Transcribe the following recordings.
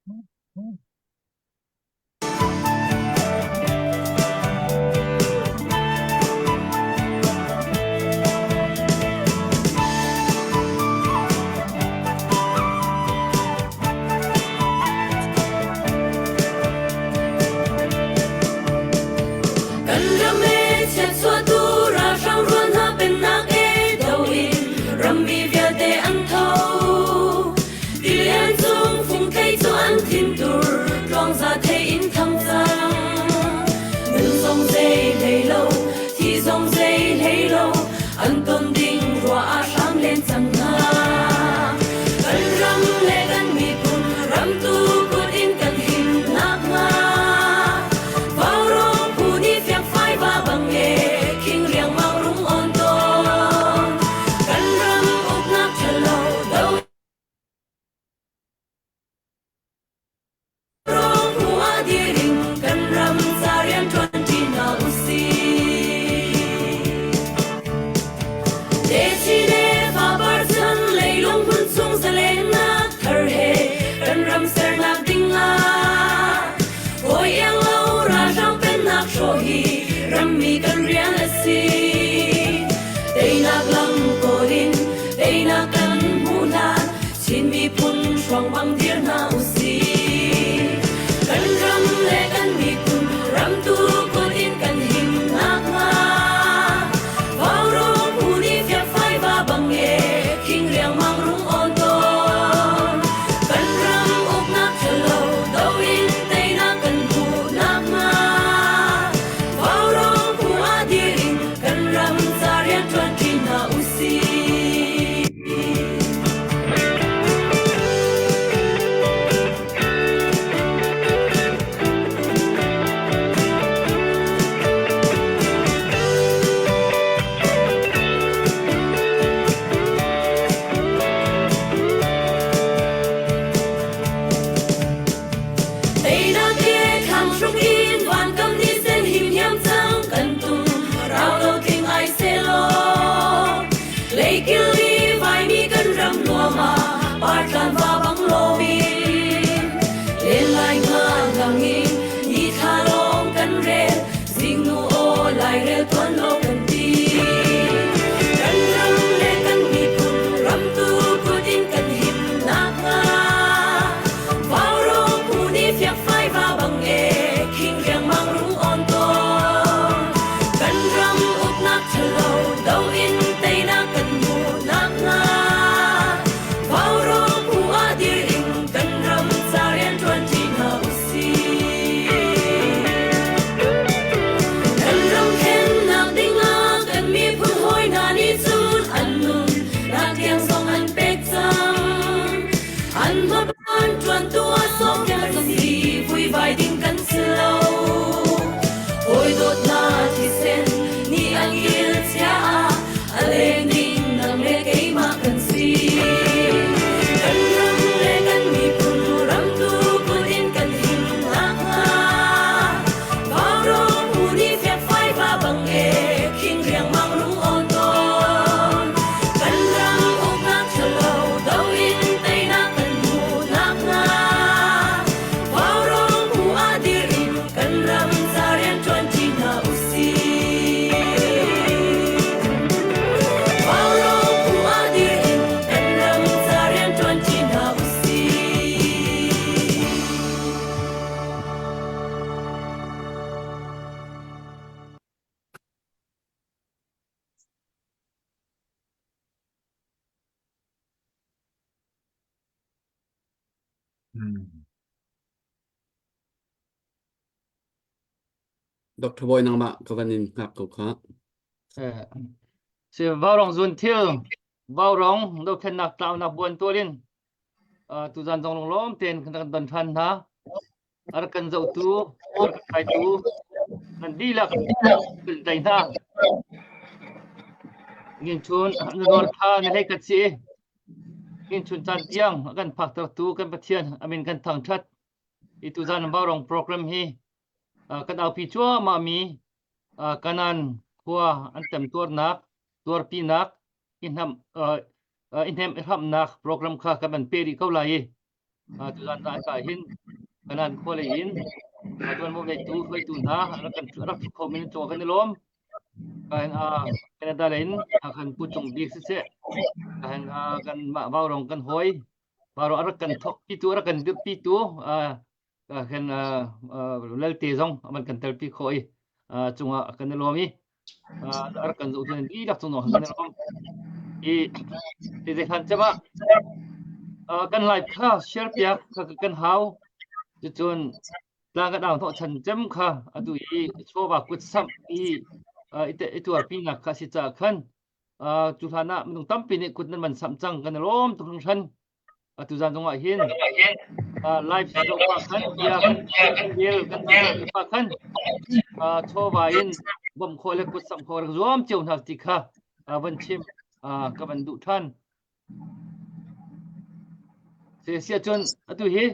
Kan ram e chiatchuahtu ralhrang rual hna pennak e do in rammi vialte an tho. Tilian cung fungtlei cu an thintur tluangza thei in thang cang. Nun zong zei hlei lo, thi zong zei hlei lo, an ton ding rua ah hram len cang hna. Kan ram le kan miphun ramtu kut in kan him nakhnga Vaurawng phu nih fiangfai va bang e khing riangmang rung on tawn. Kan ram uknak ṭhalo do rong phu ah dir in kan ram ca rian ṭuan ṭi hna usih. Techi le fapar chan leilung hmun chung zalennak thar he kan ram sernak ding ah hawi iang lo ralhrang pennak hrawh hi rammi kan rian a si. Teinak lam kawl in teinak kan hmuh hlan Chin miphun hruang bang dir hna usih. Kan ram le kan miphun ramtu kut in kan him nakhnga. Vaurawng phu nih fiakfai va bang e khing riangmang rung awn tawn. Kan ram uknak ṭhalo do in teinak kan hmuh nakhnga. Vaurawng phu ah dir in kan ram ca rian ṭuan ṭi hna usih. Teinak ke thlang hruk in vankam ni sen him hiam cang kan tum rau lo tling ai selaw Leikil i vaimi kan ram nuam ah partlan va bang lomin len lai nga lang in ni thla lawng kan rel zingnu aw lairel tuan lo kan ti kan ram le kan miphun ramtu kut in kan him nakhnga Vaurawng phu nih fiakfai va bang e khing riangmang rung on tawn kan ram uknak ṭhalo do in teinak kan hmuh nakhnga Vaurawng phu ah dir in kan ram ca rian ṭuan ṭi hna usih. Kan ram thlennak dingah kan miphun hawi hna nih cun an nun nak tiang zong an pek cang. An hmapan ṭuantu ah sawmpiak kan si, vuivai ding kan si lo. Hawi dawtnak thisen nih a kil chia ah a leng ding nang le keimah kan si. Kan ram le kan miphun ramtu kut in kan him nakhnga Vaurawng phu nih fiakfai va bang e khing riangmang rung awn tawn. Kan ram uknak ṭhalo do in teinak kan hmuh nakhnga Vaurawng phu ah dir in kan ram ca rian ṭuan ṭi hna usih. Vaurawng phu ah dir in kan ram ca rian ṭuan ṭi hna usih. Dr. Bawi nangmah ka van in hngak ko kha. Si vaurong zun thil vaurong dothlennak tlaunak buan tualin tuzan zong lunglawm tein kan don than hna. A rak kan zohtu, a rak kan tlaitu nan dihlak kan tlai hna. Ngin chun na nawl kha na hlei kat si. Ngin chun caan tiang a kan phaktertu kan Pathian amin kan thangṭhat. I tuzan Vaurong program hi kan aupi cuahmah mi Kanan khua an temtuarnak, tuarpinak, i hnam i hnem i hramhnak program kha kan van pe rih ko lai i. Tuzan caan ka hin kanan khua lei in tuanvo ngeitu hruaitu hna rak kan rak thu kho min cung kan i lawm. Kan Canada lei in kan pu cung bik siseh kan kan mah vaurong kan hawi vaurong rak kan thok pitu rak kan dirpi tu kan lalte zong aman kan telpi kho i cungah kan i lawm i rak kan zoh tu dihlak cung zong kan i lawm i ti zei hlan cem ah kan live kha share piak kan hau cucun tlang kan au hnawh chan cem kha atu i chawva kut samh i i tuarpi nak kha si ca khan cu hlan ah minung tampi nih kut nan man samh cang kan i lawm tuk hringhran. Atu zan zong ah hin live zoh pa khan bia kan rel kan pa khan chawva in bawmh khawh le kut samh khawh rak zuam cio hna ti kha van chim ka van duh ṭhan. Si ahcun atu hi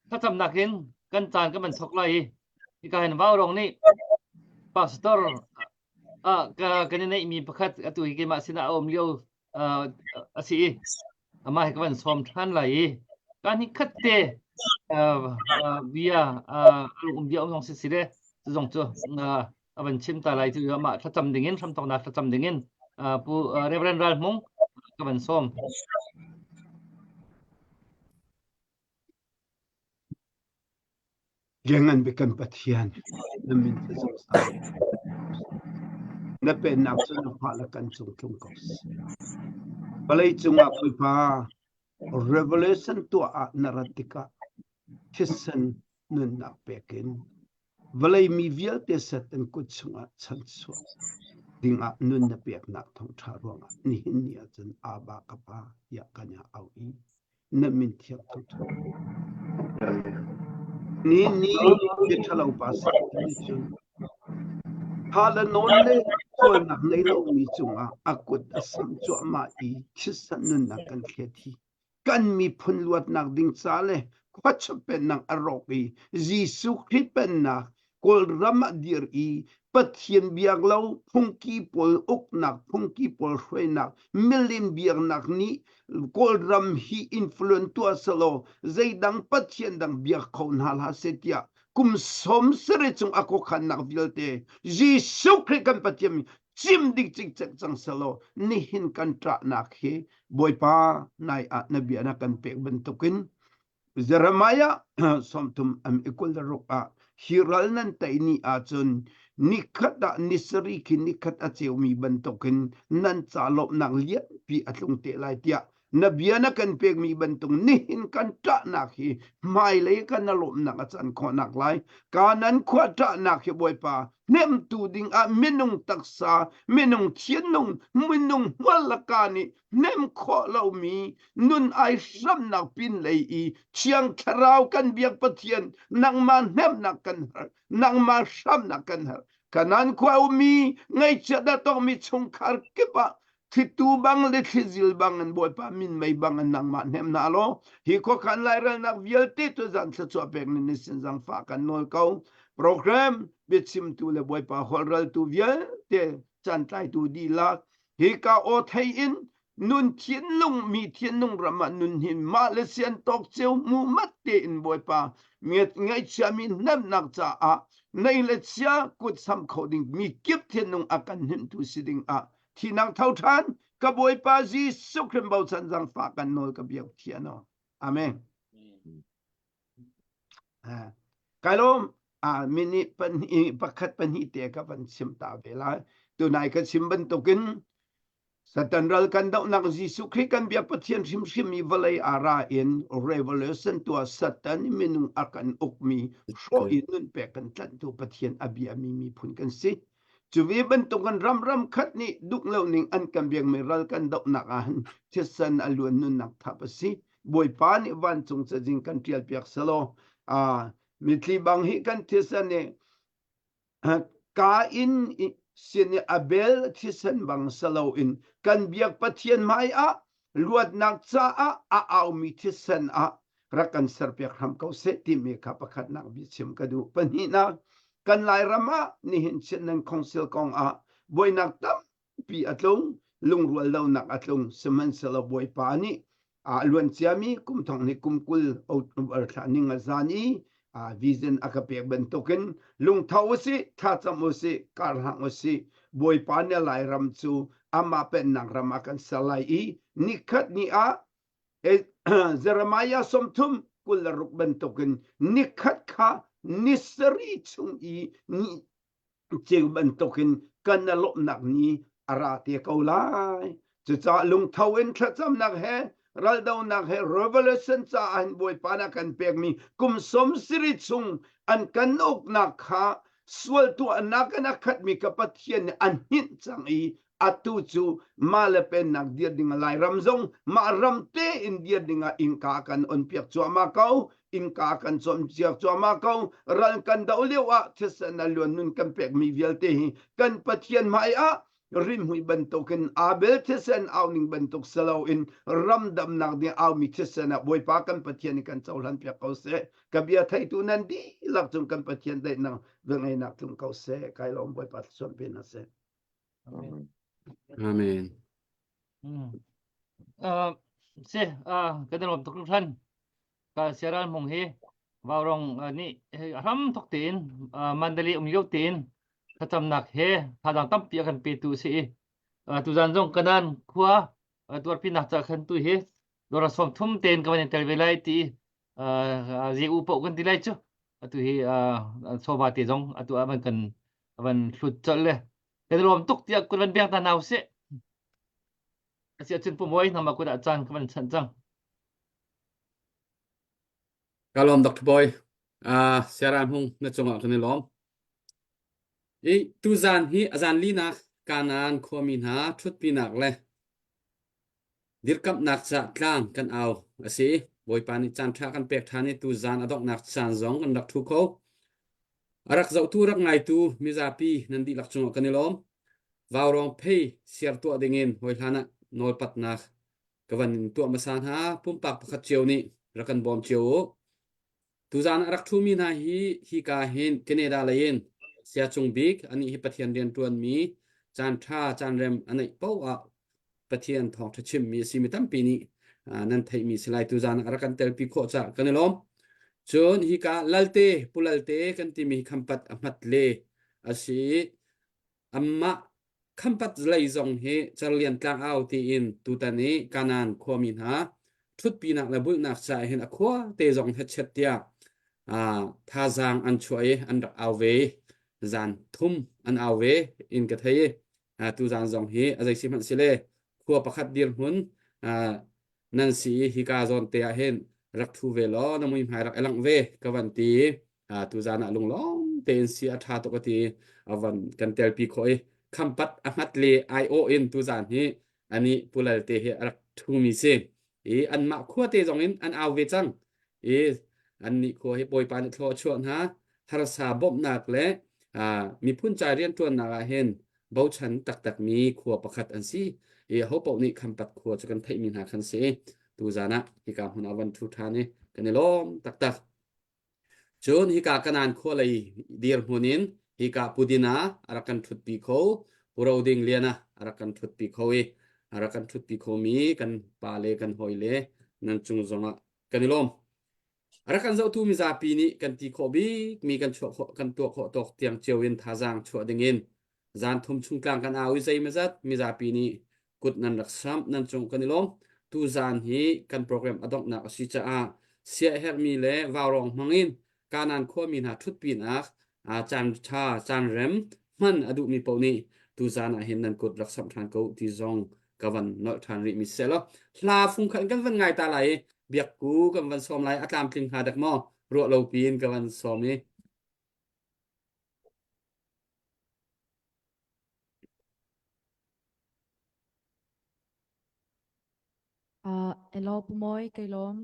thlacamnak in kan caan kan van thawk lai i hika hin Vaurong nih pastor ah ka kan i neihmi pakhat atu hi keimah sinah a um lio a si i amah hi ka van sawm ṭhan lai i ka ni khat te bia um bia um zong si si le cu zong cu a van chim ta lai cu amah thlacam dingin hramthawknak thlacam dingin pu Reverend Ral Hmung ka van sawm. Lianngan bik kan Pathian, na min cu zungzal. Na pennak cu na hmah le kan cung tlung ko seh. Vawlei cungah Bawipa, revelation tuah ah na rat tikah thisen nunnak pek in vawlei mi vialte Satan kut chungah chanchuah dingah nun na peknak thawngṭha ruangah nihin ni ahcun Abba ka Pa tiah kan au i na min thiang thangṭhat. Ni ni bia ṭhalo pa Satan nih cun tha le nawn le sualnak nei lomi cungah a kut a samh cuahmah i thisen nunnak kan thlet hi kan miphun luatnak ding ca le khuachia pennak a rawk i Jesuh Khrih pennak Kawlram ah dir i Pathian biak lo phungki pawl uknak phungki pawl hruainak milim biaknak nih Kawlram hi influence tuah selaw zeidang Pathian dang biak kho hna hlah seh tiah kum 70 chung a khuakhannak vialte Jesuh Khrih kan Pathian cim dik cikcek cang selaw nihin kan ṭahnak hi Bawipa nai ah na bia na kan pek bantukin Jeremiah 30 am i 26 ah hi ral nan tei ni ahcun nikhat ah ni sarih khi nikhat a ceumi bantukin nan ca lawmhnak lianpi a tlung te lai tiah na bia na kan pekmi bantuk nihin kan ṭahnak hi hmailei kan na lawmhnak a can khawhnak lai kanan khua ṭahnak hi Bawipa hnemtu ding ah minung taksa minung thianung minung hmual laka nih hnem khawh lomi nun ai hramnak pin lei i thiang thlarau kan biak Pathian nangmah hnemnak kan har nangmah hramnak kan har kanan khua ummi ngaihchiat a tongmi chungkhar kip ah thlitu bang le thlizil bang in Bawipa min mei bang in nangmah hnem hna law hi khuakhan lairelnak vialte tu zan thluachuah pek ning ni sin zangfah kan nawl ko program biachimtu le Bawipa holhraltu vialte cantlaitu dihlak Hika aw thei in nun thinlung mi thinlung ram ah nun hin mah le sian tawk cio mu mat tein Bawipa ngaihchiami hnemhnak caah nei le chia kut sam kho ding mi kip thinlung a kan hnemtu si ding ah thinak tho ṭhan ka Bawipa Jesuh Khrih bochan zangfah kan nawl ka biak thian Amen. Kai lawm minute pahnih pakhat pahnih te ka van chim ta ve lai. Tunai ka chim bantukin Satan ral kan dohnak Jesuh Khrih kan biak Pathian hrimhrim i vawlei ara in revolution tuah Satan minung a kan ukmi hrawh in nun pek kan tlanhtu Pathian a biami miphun kan si. Cu ve bantukin ram ram khat nih duk lo ning an kan biakmi ral kan dohnak ah hin thisen a luan nunnak thap a si. Bawipa nih vancung cazin kan ṭial piak selaw mitthli bang hi kan thisen nih Kain sin i Abel thisen bang salo in kan biak Pathian hmai ah luatnak caah a aumi thisen ah rak kan serpiak hram ko seh timi kha pakhatnak biachim ka duh. Pahnihnak kan Lairam ah nihin Chinland Council kong ah buainak tampi a tlung, lungrual lonak a tlung. Sihmanhsehlaw Bawipa nih. A luan ciami kum thong ni kum 20 October thla ning a zan i vision a ka pek bantukin lungtho usih, thlacam usih, karhlang usih. Bawipa nih Lairam cu amah pennak ram ah kan ser lai i nikhat ni ah Jeremiah 30 26 bantukin nikhat kha ni sarih chung i ni ceu bantukin kan i lawmhnak ni a ra te ko lai. Cucaah lungtho in thlacamnak he raldonak he revolution caah hin Bawipa nih a kan pekmi kum 70 chung an kan uknak kha sual tuahnak in a khatmi ka Pathian nih a hninh cang i atu cu mah le pennak dir ding Lairam zong mah ram tein dir dingah innka kan on piak cuahmah ko innka kan cawnpiak cuahmah ko ral kan doh lio ah thisen a luan nun kan pekmi vialte hi kan Pathian hmai ah rimhmui bantukin Abel thisen au ning bantuk silo in ram damnak ding aumi thisen ah Bawipa kan Pathian nih kan cohlan piak ko seh ka bia theitu nan dihlak cung kan Pathian daihnak velngeihnak tlung ko seh kai lawm Bawipa thluachuah pe hna seh Amen. Amen. Mm. Uh, si, uh, kan i lawm tuk hringhran. Ka siaral hmung hi vaurong uh, nih ram thok tein uh, Mandalay um lio tein thlacamnak he thazaang tampi a kan petu si i uh, tuzan zong kanan khua uh, tuarpinak ca khan tu hi dora 30 tein ka van in tel ve lai ti uh, u poh kan ti lai cu atu hi uh, sofa te zong atu ah van kan van hlut colh le kan i lawm tuk tiah kut van beng ta hna usih asi ahcun pumoi nama kut ah caan ka van chanh cang Ka lawm Dr. Boy. Uh, Sarah Hmung na cungah kan i lawm. I tuzan hi a zan linak Kanaan khuami hna ṭhutpinak le Dirkamhnak caah tlang kan au a si. Bawipa nih caanṭha kan pek ṭhan i tuzaan a donghnak caan zong kan rak ṭhu kho. A rak zohtu rak ngaitu mizapi nan dihlak cungah kan i lawm. Vaurawng phei siar tuah dingin hawihlan ah nawlpatnak ka van in tuah hmasa hna. Pumpak pakhat cio nih rak kan bawm cio u. Tuzaan a rak ṭhumi hna hi hika hin Canada lei in Saya Cung Bik anih hi Pathian rianṭuanmi caanṭha caanrem a neih paoh ah Pathian thawngṭha chimmi a si mi tampi nih nan theihmi si lai tuzaan ah a rak kan telpi khawh caah kan i lawm. Cun hika Lalte Pu Lalte kan timi hi khampat a hmat le a si i Amah Khampat lei zong hi Cerlian tlangau tiin tutan i Kanaan khuami hna ṭhutpinak le bulhnak caah hin a khua te zong hetchet tiah thazaang an chuah i an rak au ve. Zan thum an au ve in ka thei i tuzan zong hi a zei si hmanh sile khua pakhat dirhmun nan si i hika zawn te ah hin rak thu ve law na muihmai rak i langh ve ka van ti tuzan ah lunglawm tein si a ṭha tuk a ti a van kan telpi khawh i khampat a hngat le aiawh in tuzan hi ani pulal te hi a rak ṭhumi si i anmah khua te zong in an au ve cang i annih khua hi Bawipa nih thlua a chuah hna harsa bawmhnak le miphun ca rianṭuannak ah hin bochan taktakmi khua pakhat an si i ho paoh nih Khampat khua cu kan theihmi hna khan si tuzan ah hika hmun ah van ṭhu ṭhan i kan i lawm taktak. Cun hika Kanaan khua lei dirhmun in hika Pudina a rak kan ṭhutpi kho, Puro Ding Liana a rak kan ṭhutpi kho i a rak kan ṭhutpi khomi kan pa le kan hawi le nan cung zongah kan i lawm. A rak kan zohtu mizapi nih kan ti khawh bikmi kan chuah khawh kan tuah khawh tawk tiang cio in thazaang chuah dingin zan thum chung tlang kan au i zeimazat mizapi nih kut nan rak samh nan cung kan i lawm. Tuzaan hi kan program a donghnak a si caah siaherhmi le vaurawng hmangin Kanaan khuami hna ṭhutpinak caan ṭha caan rem hman a duhmi paoh nih tuzaan ah hin nan kut rak samh ṭhan ko ti zong ka van nolh ṭhan rih mi seh law hla fung khat kan van ngai ta lai i biakku kan van sawm lai a tlamtling hnga dek maw ruah lo piin ka van sawm i Uh, hello, Pumoy, kay lom.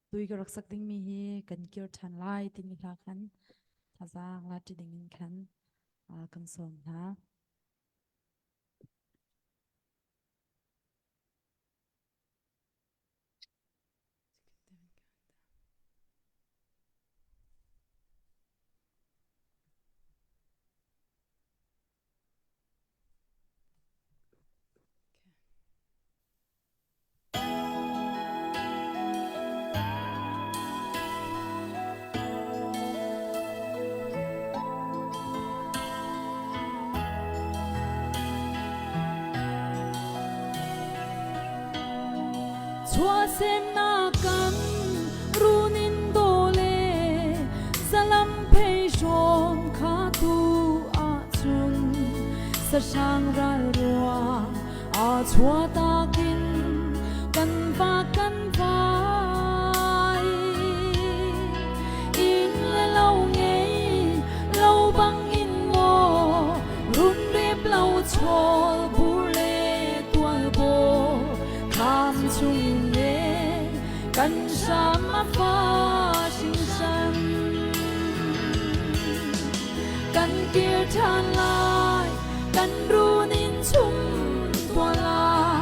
Tui ka rak sak dingmi hi kan kir ṭhan lai timi hla khan thazaang la ṭi dingin khan uh, kan sawm hna. Semnak kan runin daw le zalam phei hrawm kha tu ahcun sahrang ral ruang aa chuahtak in kan va kan vai. Inn le lo ngei lo bang in maw run rep lo chawl bur le tual baw thlam chung le kan hram a fa hringhran. Kan kir ṭhan lai, kan run in chung tual ah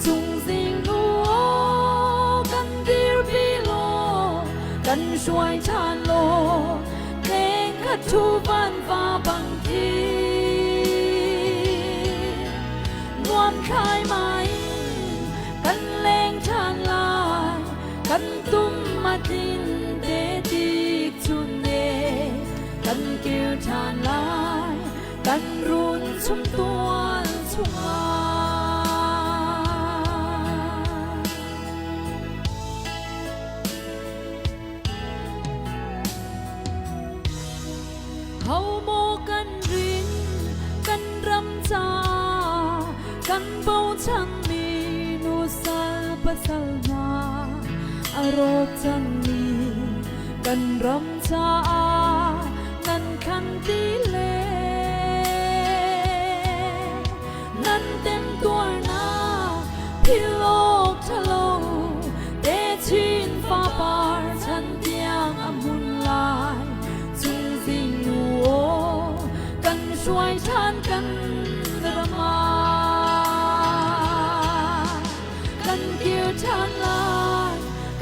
cungzing nu aw kan dirpi law kan hruai ṭhan law tleng khat ṭhu van va bang khi nuam thlaimai in kan leng ṭhan lai kan tum a tlin te tik chun ne kan kir ṭhan lai kan run chung tual chungah. Ho maw kan rin kan ram ca kan bochanmi nusal pasal hna a rawk cangmi kan ram caah nan khan ti le nan temtuarnak philh awk ṭhalo techin fapar chan tiang a hmun lai cungzing nu aw kan hruai ṭhan kan ram ah kan kir ṭhan lai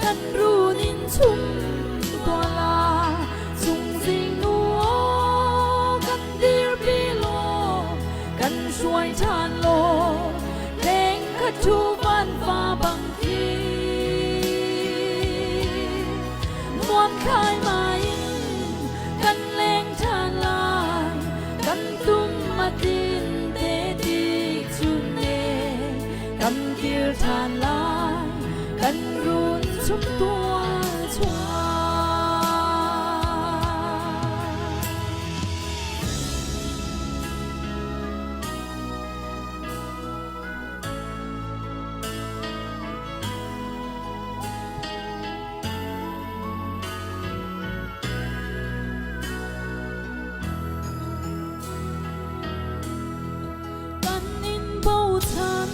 kan run in chung tual ah cungzing nu aw kan dirpi law kan hruai ṭhan law leng khat ṭhu van va bang khi muam thlaimai in kan leng ṭhan lai kan tum a tlin te tik chun ne kan kir ṭhan lai kan run chung tual chungah. Kan in bochan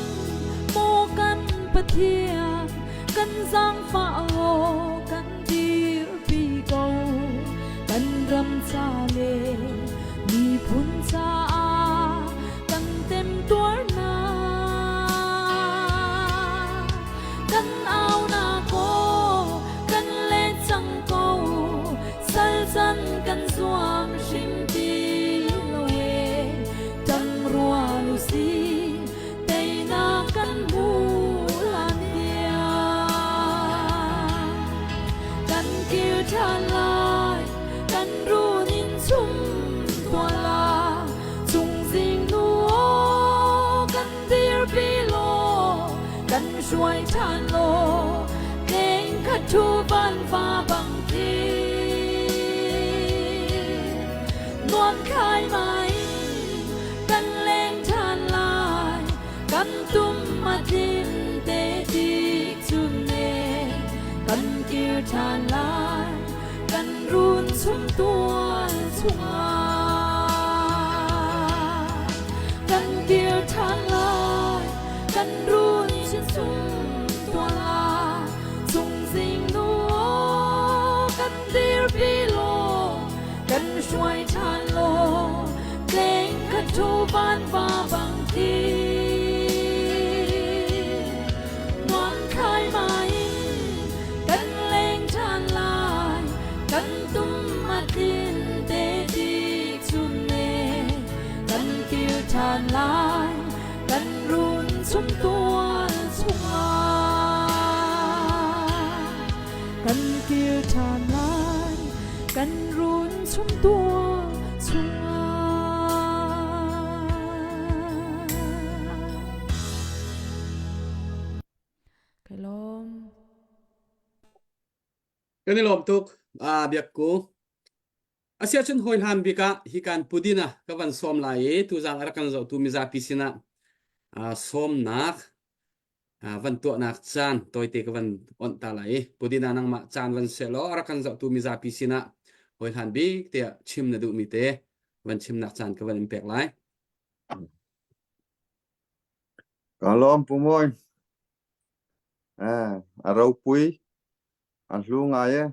maw kan Pathian kan zaangfah law kan dirpi ko kan ram ca le miphun caah kan temtuarnak kan aunak aw kan let cang ko sal can kan zuam hrim ti lo e tang rual usih teinak kan hmu hlan tiang kan kir ṭhan lai kan run in chung tual ah cungzing nu aw kan dirpi law kan hruai ṭhan law tleng khat ṭhu van va bang khi nuam thlaimai in kan leng ṭhan lai kan tum a tlin te tik chun ne kan kir ṭhan lai kan run chung tual chungah kan kir ṭhan lai kan run chung tual ah cungzing nu aw kan dirpi law kan hruai ṭhan law tleng khat ṭhu van va bang ti nuam thlaimai in kan leng ṭhan lai kan tum a tlin te tik chun ne kan kir ṭhan lai kan run chung tual chungah kan kir ṭhan lai kan run chung tual chungah. Kai lawm. Kan i lawm tuk. Ah biak ku. Asiahcun hawi hlan bik ah hi kan pudin ah ka van sawm lai i tuzaan a rak kan zohtu mizapi sinah ah sawmnak ah van tuahnak caan tawite ka van onh ta lai i pudin ah nangmah caan van seh law a rak kan zohtu mizapi sinah hawi hlan bik tiah chim na duhmi te van chimnak caan ka van in pek lai. Ka lawm Pu Mawi. Eh, a ropui a hlu ngai e.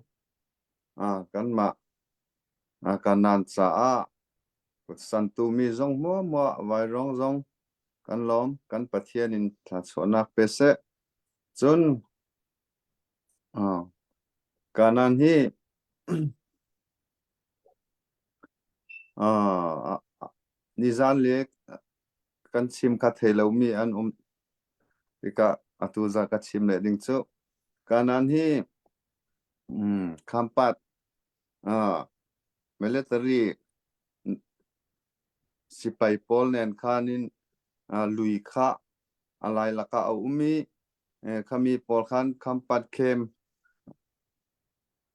Ah, kanmah ah kanan caah kutsantu mi zong hmuahhmuah vairawng zong kan lawm kan Pathian in thluachuahnak pe seh. Cun ah, kanan hi ah, nizan le kan chim kha thei lomi an um tikah atu za ka chim leh ding cu kanan hi Khampat military sipai pawl nen khan in lui kha a lailak ah a um i khami pawl khan Khampat khem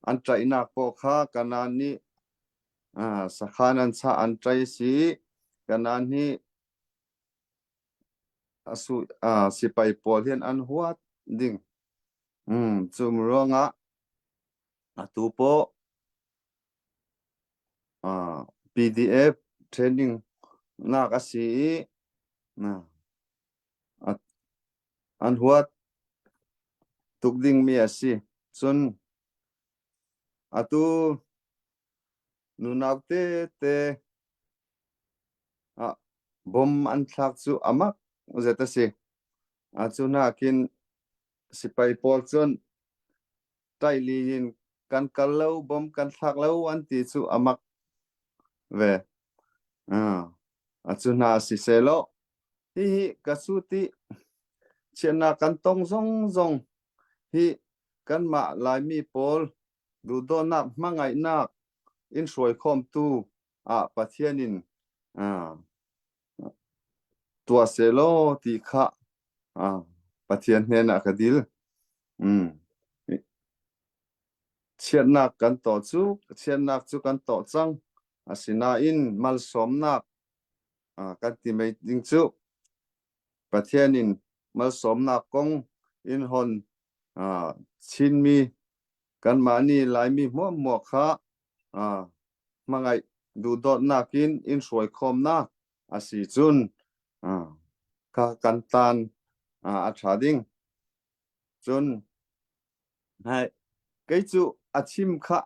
an ṭaihnak pawl kha Kanan nih sakhan an chah an ṭai si Kanan hi sipai pawl hin an huat ding. Cum ruangah atu pawh PDF training nak a si i an huat tuk dingmi a si. Cun atu nunau tete ah bom an thlak cu a mak zet a si. Cu nakin sipai pawl cun ṭaihli in kan kal lo, bom kan thlak lo an ti cu a mak ve. Cu hna si sehlaw hihi ka su ti chiatnak kan tong zongzong hi kanmah Laimi pawl duhdawtnak hmangaihnak in hruaikhawmtu ah Pathian in tuah sehlaw ti kha Pathian hnenah ka dil. Chiatnak kan tawh cu chiatnak cu kan tawh cang. Asinain malsawmnak kan ti mei ding cu Pathian in malsawmnak kong in hon Chinmi kanmah nih Laimi hmuahhmuah kha hmangaih duhdawtnak in in hruai khawmnak a si cun kha kan tan a ṭha ding. Cun hai kei cu a chim kha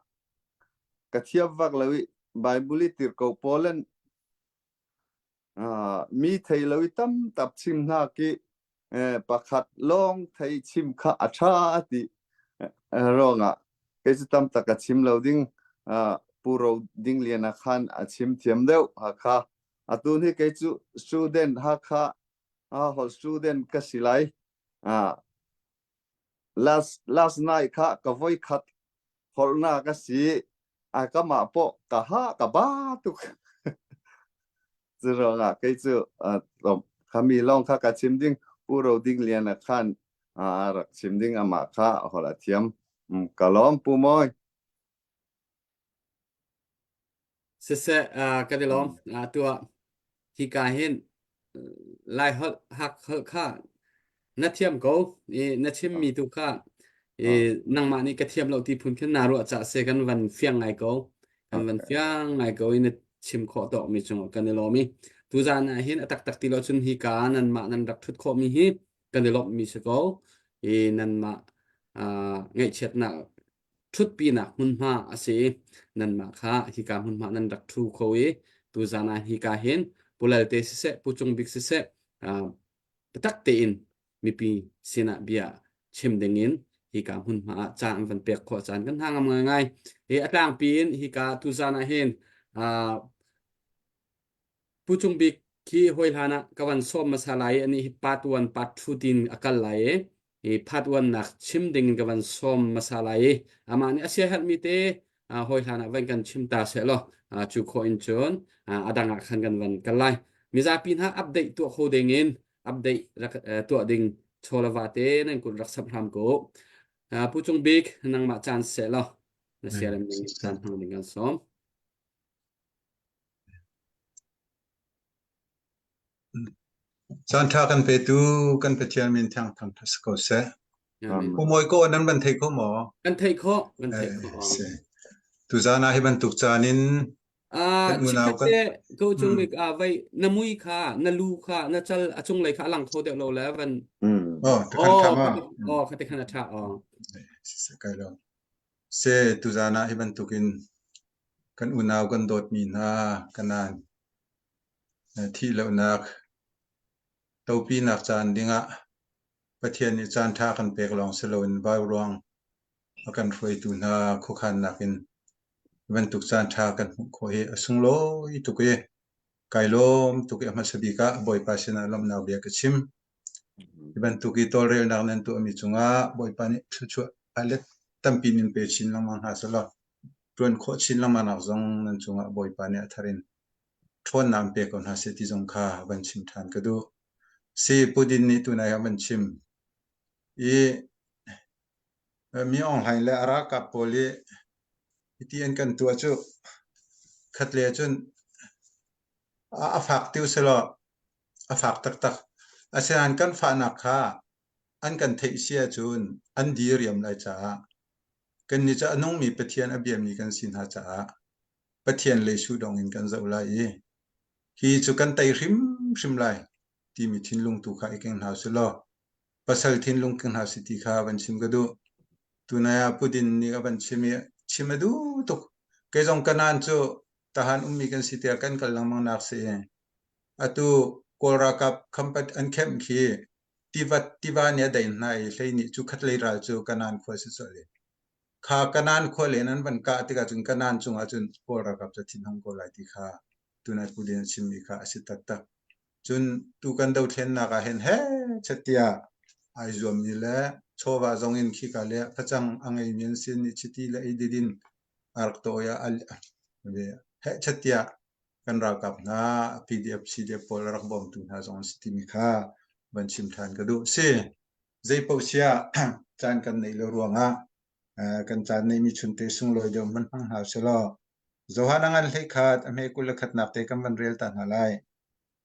ka thiam vak lo i Bible i tirhkoh pawl an mi thei lo i tam tap chim hna ki pakhat lawng thei chim kha a ṭha ti ruangah kei cu tam tak a chim lo ding Pu Ro Ding Lian ah khan a chim thiam deuh Hakha atu ni kei cu student Hakha holh student ka si lai last last night kha ka voi khat holhnak a si a kamah pawh ka ha ka ba tuk cu ruangah kei cu khami lawng kha ka chim ding Pu Ro Ding Lian a khan a rak chim ding amah kha holh a thiam ka lawm Pu Mawi Siseh, kan i lawm. Tuah hika hin Lai holh hak holh kha na thiam ko i na chimmi tu kha i nangmah nih ka thiam lo ti phun khin naa ruah cah se kan van fiang ngai ko. Kan van fiang ngai ko i na chim khawh tawkmi cungah kan i lawm i tuzaan ah hin a taktak ti lo cun hika nanmah nan rak ṭhut khawhmi hi kan i lawmhmi si ko. I nanmah ngaihchiatnak ṭhutpinak hmunhma a si i nanmah kha hika hmunhma nan rak ṭhu kho i tuzaan ah hika hin Pu Lalte siseh, Pu Cung Bik siseh, biatak tein mipi sinah bia chim dingin hika hmunhma ah caan an van pek khawh caan kan hna ngam ngaingai. Hi a tlangpi in hika tuzaan ah hin Pu Cung Bik khi hawi hlan ah ka van sawm hmasa lai i anih hi part 1 part 2 tiin a kal lai i hi part 1 nak chim ding in ka van sawm hmasa lai i amah nih a siaherhmi te hawi hlan ah van kan chim ta seh law cu khawh in cun a dang ah khan kan van kal lai. Mizapi hna update tuah kho ding in update rak tuah ding chawlava te nan kut rak sap hram ko. Pu Cung Bik nangmah caan seh law. Na siarem ning caan hmang ding kan sawm. Caan ṭha kan petu kan Pathian min thiang thang si ko seh. Amen. Umawi ko nan van thei kho maw? Kan theih khawh, kan theih Eh, khawh. si. Tuzaan ah hi bantuk caan in Ah, kan unau chikkhat kan te ko cung Hmm. bik ah vai na mui kha na lu kha na cal a cunglei kha a lang kho deuh lo le van Mm. Oh, takhan oh khama. khati oh khati khan a ṭha oh Si se kai lo. Se tuzaan ah hi bantukin kan unau kan dawtmi hna kanan thih lonak topinak caan dingah Pathian nih caan ṭha kan pek lawng si loin vauruang a kan hruaitu hna khuakhannak in hi bantuk caan ṭha kan hmuh khawh hi a sunglawi tuk i kai lawm tuk i a hmasa bik ah Bawipa sinah lawmhnak bia ka chim. Hi bantuk i tawlrelnak nan tuahmi cungah Bawipa nih thluachuah a let tampi in pe chin lengmang hna sehlaw ṭuan khawh chin lengmang nak zong nan cungah Bawipa nih a thar in ṭhawnnak in pe ko hna seh ti zong kha van chim ṭhan ka duh. Si Putin nih tunai ah van chim i Mi Aung Hlaing le a ralkap pawl i hiti an kan tuah cu khatlei ahcun a fak ti usih a fak taktak. Asinain kan fahnak kha an kan theih si ahcun an diriam lai caah kannih cu a nungmi Pathian a biami kan si hna caah Pathian lei sudawng in kan zoh lai i hi cu kan tei hrimhrim lai timi thinlung tu kha i keng hna usih law pasal thinlung keng hna usih ti kha van chim ka duh. Tunai ah Putin nih a van chim i chim a duh tuk. Kei zong Kanaan cu tahan ummi kan si tiah kan kal lengmang nak si i atu Kawl ralkap khampat an kemh khi tiva tiva nih a dain hna i hlei nih cu khatlei ral cu Kanaan khua si colh i kha Kanaan khua len an van kah tikah cun Kanaan cungah cun Kawl ralkap cu thinhung ko lai ti kha tunai Putin a chimmi kha a si taktak. Cun tu kan dothlennak ah hin he chet tiah ai zuammi le chawva zong in khika le facang a ngeimi an sin i chiti le eidin a rak tawi ah heh chet tiah kan ralkap hna PDF CDF pawl a rak bawmtu hna zong an si timi kha van chim ṭhan ka duh. Si zeipaoh siah caan kan neih lo ruangah kan caan neihmi chunte sunglawi deuh hmanh hmang hna usih Johan a ngan hleikhat a hme 21 nak te kan van rel ta hna lai.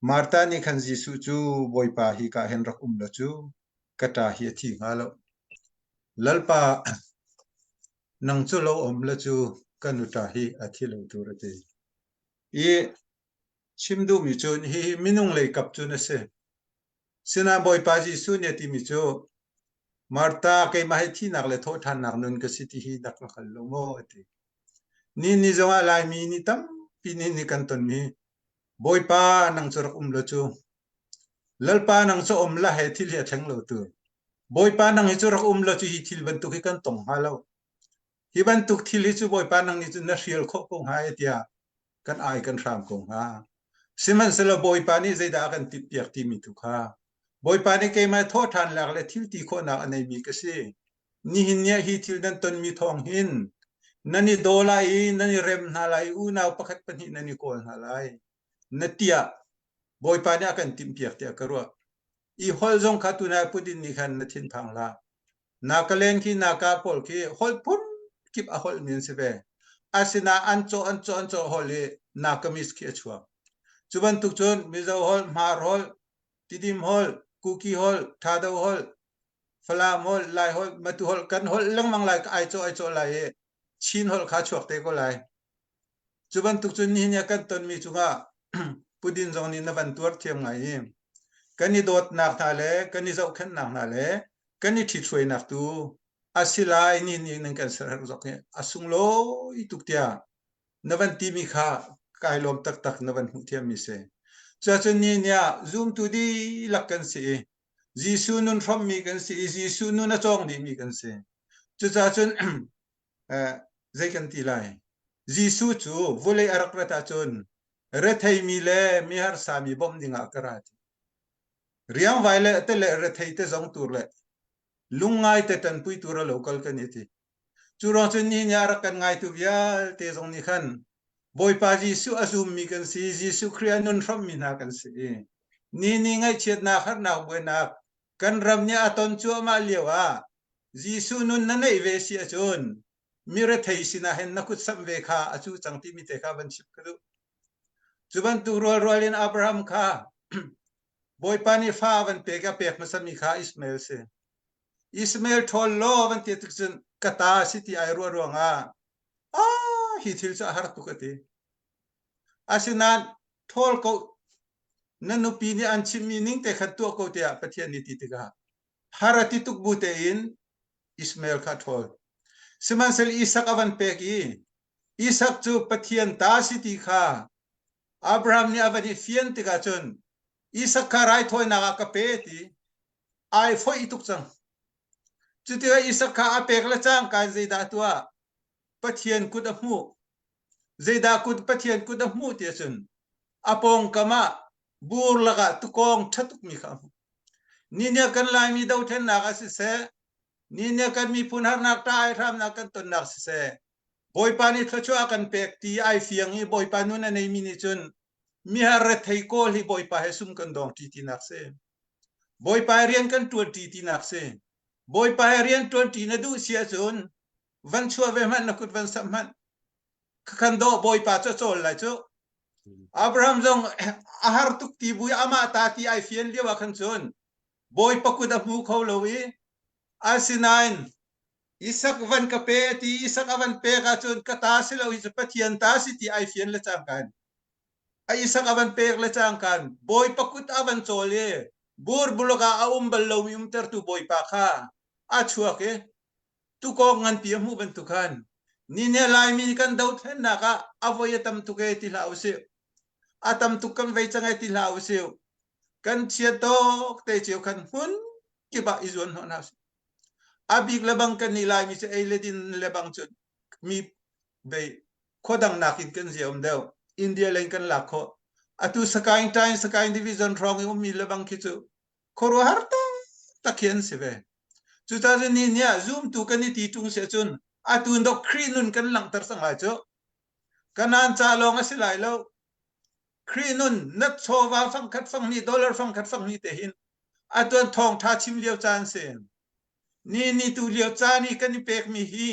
Martha nih khan Jesuh cu Bawipa hi ka hin rak um law cu ka ṭa hi a thi hnga lo. Lalpa nang cu lo um la cu ka nuṭa hi a thi lo tur a ti. I chim duhmi cu hihi minung lei kap cun a si. Sinain Bawipa Jesuh nih a timi cu Martha keimah hi thihnak le thawhṭhannak nun ka si ti hi na ka hngal lo maw a ti. Ni ni zongah Laimi nih tampi nih ni kan tonmi Bawipa nang cu rak um law cu Lalpa nang cu um la he thil hi a thleng lo tur. Bawipa nang hi cu rak um law cu hi thil bantuk hi kan tong hnga lo. Hi bantuk thil hi cu Bawipa nang nih cun na hrial khawh ko hnga e tiah kan ai kan hram ko hnga. Sihmanhsehlaw Bawipa nih zeidah a kan timhpiak timi tu kha Bawipa nih keimah thawhṭhan lak le thil ti khawhnak a neimi ka si. Nihin ni ah hi thil nan tonmi thawng hin nan i daw lai i nan i rem hna lai i unau pakhat pahnih nan i kawl hna lai. Na tiah Bawipa nih a kan timhpiak tiah ka ruah. I holh zong kha tunai Putin nih khan na thinphang hlah. Nagaland khi Naga pawl khi holh phun kip a holhmi an si ve. Asinain an cawh an cawh an cawh holh i Nagamese khi a chuak. Cu bantuk cun Mizo holh, Hmar holh, Tidim holh, Kuki holh, Thado holh, Falam holh, Lai holh, Matu holh kan holh lengmang lai ai cawh ai cawh lai i Chin holh kha chuak te ko lai. Cu bantuk cun nihin ah kan tonmi cungah Putin zong nih na van tuar thiam ngai i kan i dawtnak hna le kan i zohkhenhnak hna le kan i ṭhithruainak tu a si lai ni ni nan kan serherh zok hi a sunglawi tuk tiah na van timi kha kai lawm taktak na van hmuh thiammi si. Cuacun ni ni ah zumtu dihlak kan si i Jesuh nun hrawmmi kan si i Jesuh nun a cawng dihmi kan si. Cucaah cun zei kan ti lai? Jesuh cu vulei a rak rat ahcun retheimi le miharsa mi bawmh dingah ka ra ti. Riangvai le te le rethei te zong tur le lungngai te ṭanpui tur a lo kal kan i ti. Cu ruang cun nihin a rak kan ngaitu vialte zong nih khan Bawipa Jesuh a zummi kan si, Jesuh Khrih a nun hrawmmi hna kan si. Ni ni ngaihchiatnak, harnak, buainak kan ram nih a ton cuahmah lio ah Jesuh nun na neih ve si ahcun. Mirethei sinah hin na kut samh ve kha a cu cang timi te kha van chim ka duh. Cu bantuk rualrual in Abraham kha Bawipa nih fa van pek a pek hmasami kha Ishmael si. Ishmael ṭhawl law van ti tik cun ka ta si ti ai ruah ruangah ah hi thil cu a har tuk a ti. Asinain ṭhawl ko na nupi nih an chimmi ning te khan tuah ko tiah Pathian nih ti tikah har a ti tuk bu tein Ishmael kha ṭhawl. Sihmanhsehlaw Isak a van pek i Isak cu Pathian ta si ti kha Abraham nih a van i fian tikah cun Isak kha raithawinak ah ka pe ti ai foih tuk cang. Cutikah Isak kha a pek le cangka in zeidah a tuah? Pathian kut a hmuh. Zeidah kut Pathian kut a hmuh ti ahcun a pawngkam ah bur lakah tukawng ṭha tukmi kha a hmuh. Ni nih kan Laimi dothlennak ah siseh, ni nih kan miphun harnak ṭah ai hramnak kan tonnak siseh, Bawipa nih thluachuah a kan pek ti ai fiang i Bawipa nun a neimi nih cun mihar rethei kawl hi Bawipa he sum kan dawng ṭi tinak si. Bawipa he rian kan ṭuan ṭi tinak si. Bawipa he rian ṭuan ṭi na duh si ahcun van chuah ve hmanh na kut van samh hmanh khan dawh Bawipa cu a cawl lai cu. Abraham zong a har tuk ti bu i amah ta ti ai fian lio ah khan cun Bawipa kut a hmu kho lo i asinain Isak van ka pe a ti Isak a van pek ahcun ka ta si lo hi cu Pathian ta si ti ai fian le cangka in a Isak a van pek le cangka in Bawipa kut a van cawl i burbulak ah a um bal lomi umtertu Bawipa kha a chuak i tukawk nganpi a hmuh bantuk khan ni nih Laimi kan dothlennak ah a voi a tam tuk e ti hlah usih a tam tuk kan vei cang e ti hlah usih kan chia tawk te cio khan hmun kip ah i zuan hnawh hna usih a bik le bang kan nih Laimi cu ei le din le bang cu mi bei khua dang nakin kan zia um deuh India lei kan lak khawh atu Sakaing Tain Sakaing Division hrawng i ummi le bang khi cu khuaruahhar taktak hi an si ve. Cucaah ni ni ah zumtu kan i ti ṭung si ahcun atu dok Khrih nun kan langhter cang lai cu. Kanaan ca lawng a si lai lo. Khrih nun na chawva fangkhat fanghnih dollar fangkhat fanghnih te hin atuan thawngṭha chim lio caan si. Ni ni tu lio caan i kan i pekmi hi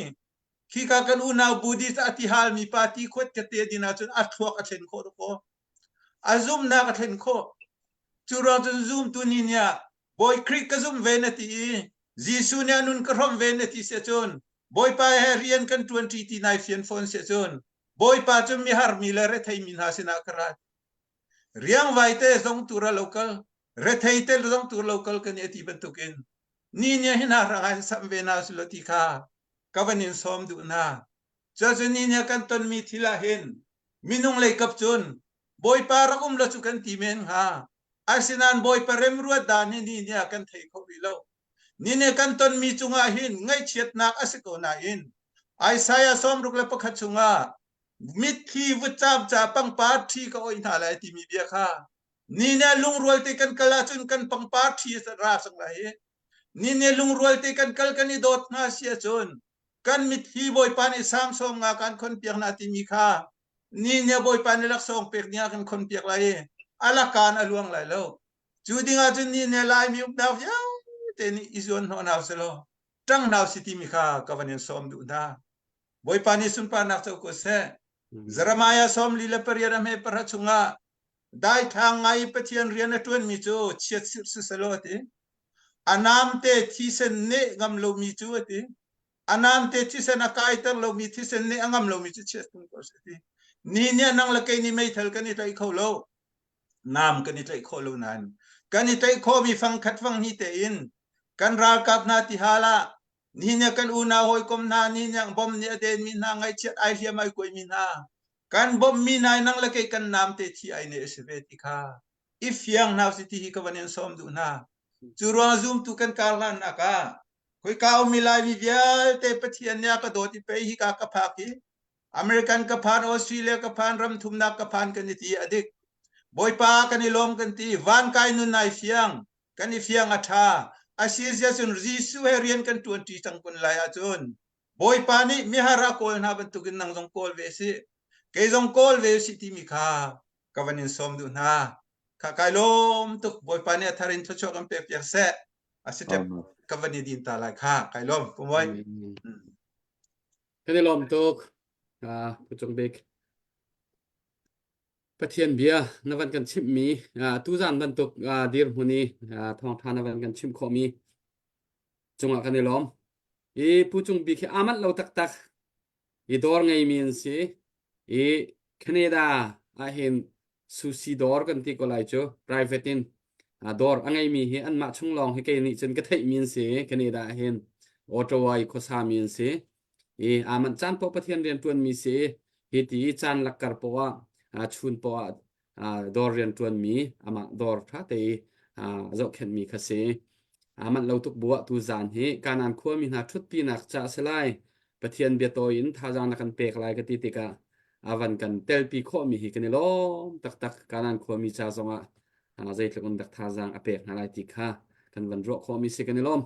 khika kan unau Buddhist a ti halmi pa ti khuat ka te din ahcun a thluak a thlen khawh dakaw. A zumhnak a thlen khawh. Cu ruang cun zumtu nih nih ah Bawi Khrih ka zumh ve na ti i Jesuh nih a nun ka hrawmh ve na ti si ahcun Bawipa he rian kan ṭuanṭi ti nai fian fawn si ahcun Bawipa cu miharmi le retheimi hna sinah ka ra. Riangvai te zong tu ra lo kal, rethei te zong tu lo kal kan i ti bantukin ni nih hin hna hrang ah sam ve hna sulaw ti kha ka van in sawm duh hna. Cuacun ni nih kan tonmi thil ah hin minung lei kap cun Bawipa rak um lo cu kan ti men hnga. Asinain Bawipa remruat dan hi ni nih ah kan thei kho rih lo. Ni nih kan tonmi cungah hin ngaihchiatnak a si ko nain Isaiah 61 chungah mitthli vutcaam ca pangpar ṭhi ka oih hna lai timi bia kha ni nih lungrual te kan kal ahcun kan pangpar ṭhi ra cang lai i ni nih lungrual te kan kal kan i dawt hna si ahcun kan mitthli Bawipa nih samsawm nga kan khon piak hna timi kha ni nih Bawipa nih laksawng pek ding ah kan khon piak lai i a lakaan a luang lai lo. Cu ding ah cun ni nih Laimi uknak vialte nih i zuan hnawh hna usih ṭang hna usih timi kha ka van in sawm duh hna. Bawipa nih sunparnak co ko seh. Jeremiah 48 a hme pahra chungah daithlang ngai i Pathian rian a ṭuanmi cu chiat sirh siselaw a ti. A namte thisen neh ngam lomi cu a ti. A namte thisen a kaiter lomi thisen nih a ngam lomi cu chiat tung ko seh ti. Ni nih nang le kei nih meithal kan i tlaih kho lo. Nam kan i tlaih khawh lo nain kan i tlaih khawhmi fangkhat fanghnih tein kan ralkap hna tihal ah Nihin ah kan unau hawikom hna, nihin ah bom nih a denmi hna, ngaihchiat ai hliam ai kuaimi hna, kan bawmhmi hna nang le kei kan namte thi ai ne a si ve ti kha i fiang hna usih ti hi ka van in sawm duh hna. Cu ruang zumtu kan kar hlannak ah khoika ummi Laimi vialte Pathian nih a ka dawt i pei hika ka phak hi American ka phan, Australia ka phan, ram thumnak ka phan kan i ti a dik. Bawipa kan i lawm kan ti, van kai nun ai fiang, kan i fiang a ṭha. A si zia cun Jesuh he rian kan ṭuanṭi cang kun lai ahcun Bawipa nih mihar a kawl hna bantukin nang zong kawl ve sih, kei zong kawl ve sih timi kha ka van in sawm duh hna. Kha kai lawm tuk Bawipa nih a thar in thluachuah kan pek piak seh. A si ṭep ka van i din ta lai kha kai lawm. Pumoi. Kan i lawm tuk. Uh, Pu Cung Bik. Pathian bia na van kan chimhmi uh, tuzan bantuk uh, dirhmun i uh, thawngtha na van kan chimh khawhmi cungah kan i lawm. I Pu Cung Bik hi aa manh lo taktak. I dawr ngeimi an si. I Canada ahhin sushi dawr kan ti ko lai cu private in dawr a ngeimi hi anmah chung lawng hi kei nih cun ka theihmi an si. Canada ahhin Ottawa i khuasa mi an si. I aa manh caan paoh Pathian rian ṭuanmi si. Hi ti i caan lakkar poah ah chun poah ah dawr rian ṭuanmi amah dawr ṭha te i zohkhenhmi kha si. Aa manh lo tuk bu ah tuzaan hi Kanaan khuami hna ṭhutpinak ca a si lai. Pathian biatawi in thazaang na kan pek lai ka ti tikah a van kan telpi khawhmi hi kan i lawm taktak. Kanaan khuami ca zongah zeitluk in dak thazaang a pek hna lai ti kha kan van ruah khawhmi si kan i lawm.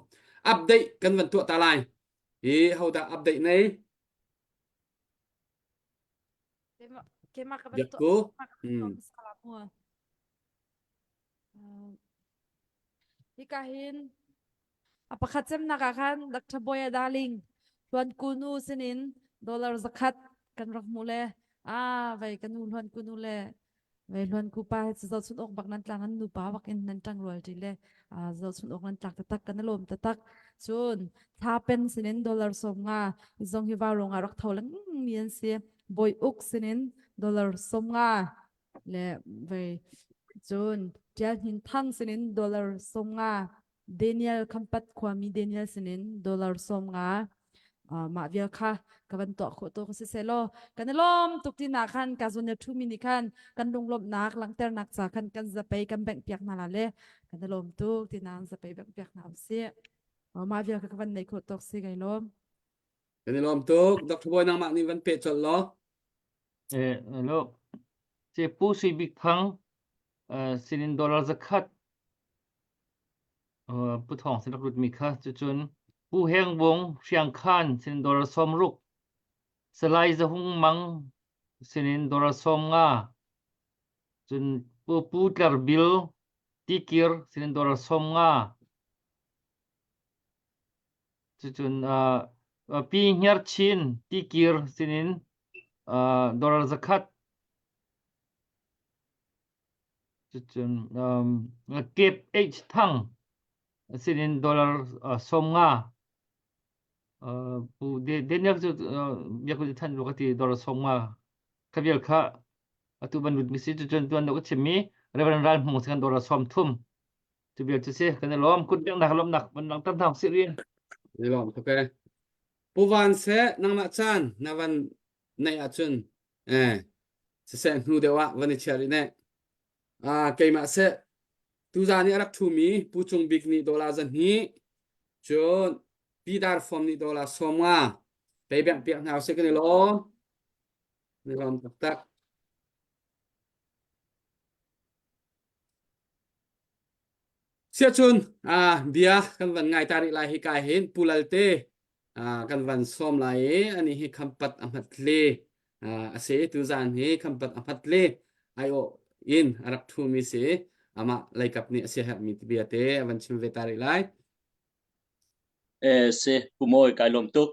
Update kan van tuah ta lai. Hi hodah update nei? Keimah ka van Biakku. tuah Hmm. Hika hin a pakhat cemnak ah khan Dr. Boya Darling Hluan Kunu sinin dollar zakhat kan rak hmuh le ah vei ka nu Hluan Kunu le vei Hluan ku pa he zohchun awk bak nan tlang an nu pa bak in nan ṭang rual ṭi le ah zohchun awk nan tlak taktak kan lawm taktak cun thla pen sinin dollar 50 zong hi vaurawng ah rak tho lengmang mi an si Bawi Uk sinin dollar 50 le vei cun Ṭial Hnin Thang sinin dollar 50 Daniel Khampat khuami Daniel sinin dollar 50 mah vial kha ka van tuah khawh to ka si selaw kan i lawm tuk ti na khan ka zun thu mi nih khan kan lunglawmhnak langhternak ca khan kan zapei kan bengh piak hna la le kan i lawm tuk ti na zapei bengh piak hna usih mah vial kha ka van nei khawh tawk si kai lawm Kan i lawm tuk. Dr. Bawi nangmah nih van peh colh law. Eh, hello. Ce Pu Sui Bik Thang uh, sinin dollar zakhat uh, Pu Thawng sin rak lut mi kha cucun Pu Heng Vung Hriang Khan sinin dollar 60 Salai Zahung Mang sinin dollar 50 cun Pu Pu Tler Bil Tikir sinin dollar 50 Cucun uh, Pi Hniar Chin Tikir sinin uh, dollar zakhat cucun um, Cape H Thang sinin dollar uh, 50 uh, pu Daniel cu uh, biak u than ka ti dollar 50 kha vial kha atu ban lut mi si cucun tuan ka chimmi Reverend Ral Hmung kan dollar 30 Cu vial cu si kan i lawm kut biaknak lawmnak van langhter hna usih rian. I lawm tuk e. Pu Van seh nangmah caan na van neih ahcun eh siseh hnu deuh ah van i chia rih ne. Ah keimah seh tuzaan i a rak ṭhumi Pu Cung Bik nih dollar 200 cun Pi Dar Fom nih dollar 50 pei bengh piak hna usih kan i lawm. I lawm taktak. Siahcun bia kan van ngai ta rih lai hi kai hin Pu Lalte kan van sawm lai i ani hi khampat a hmat le a si tuzaan hi khampat a hmat le aiawh in a rak ṭhumi si amah leikap nih a siaherhmi bia te a van chim ve ta rih lai. Eh si Pu Mawi kai lawm tuk.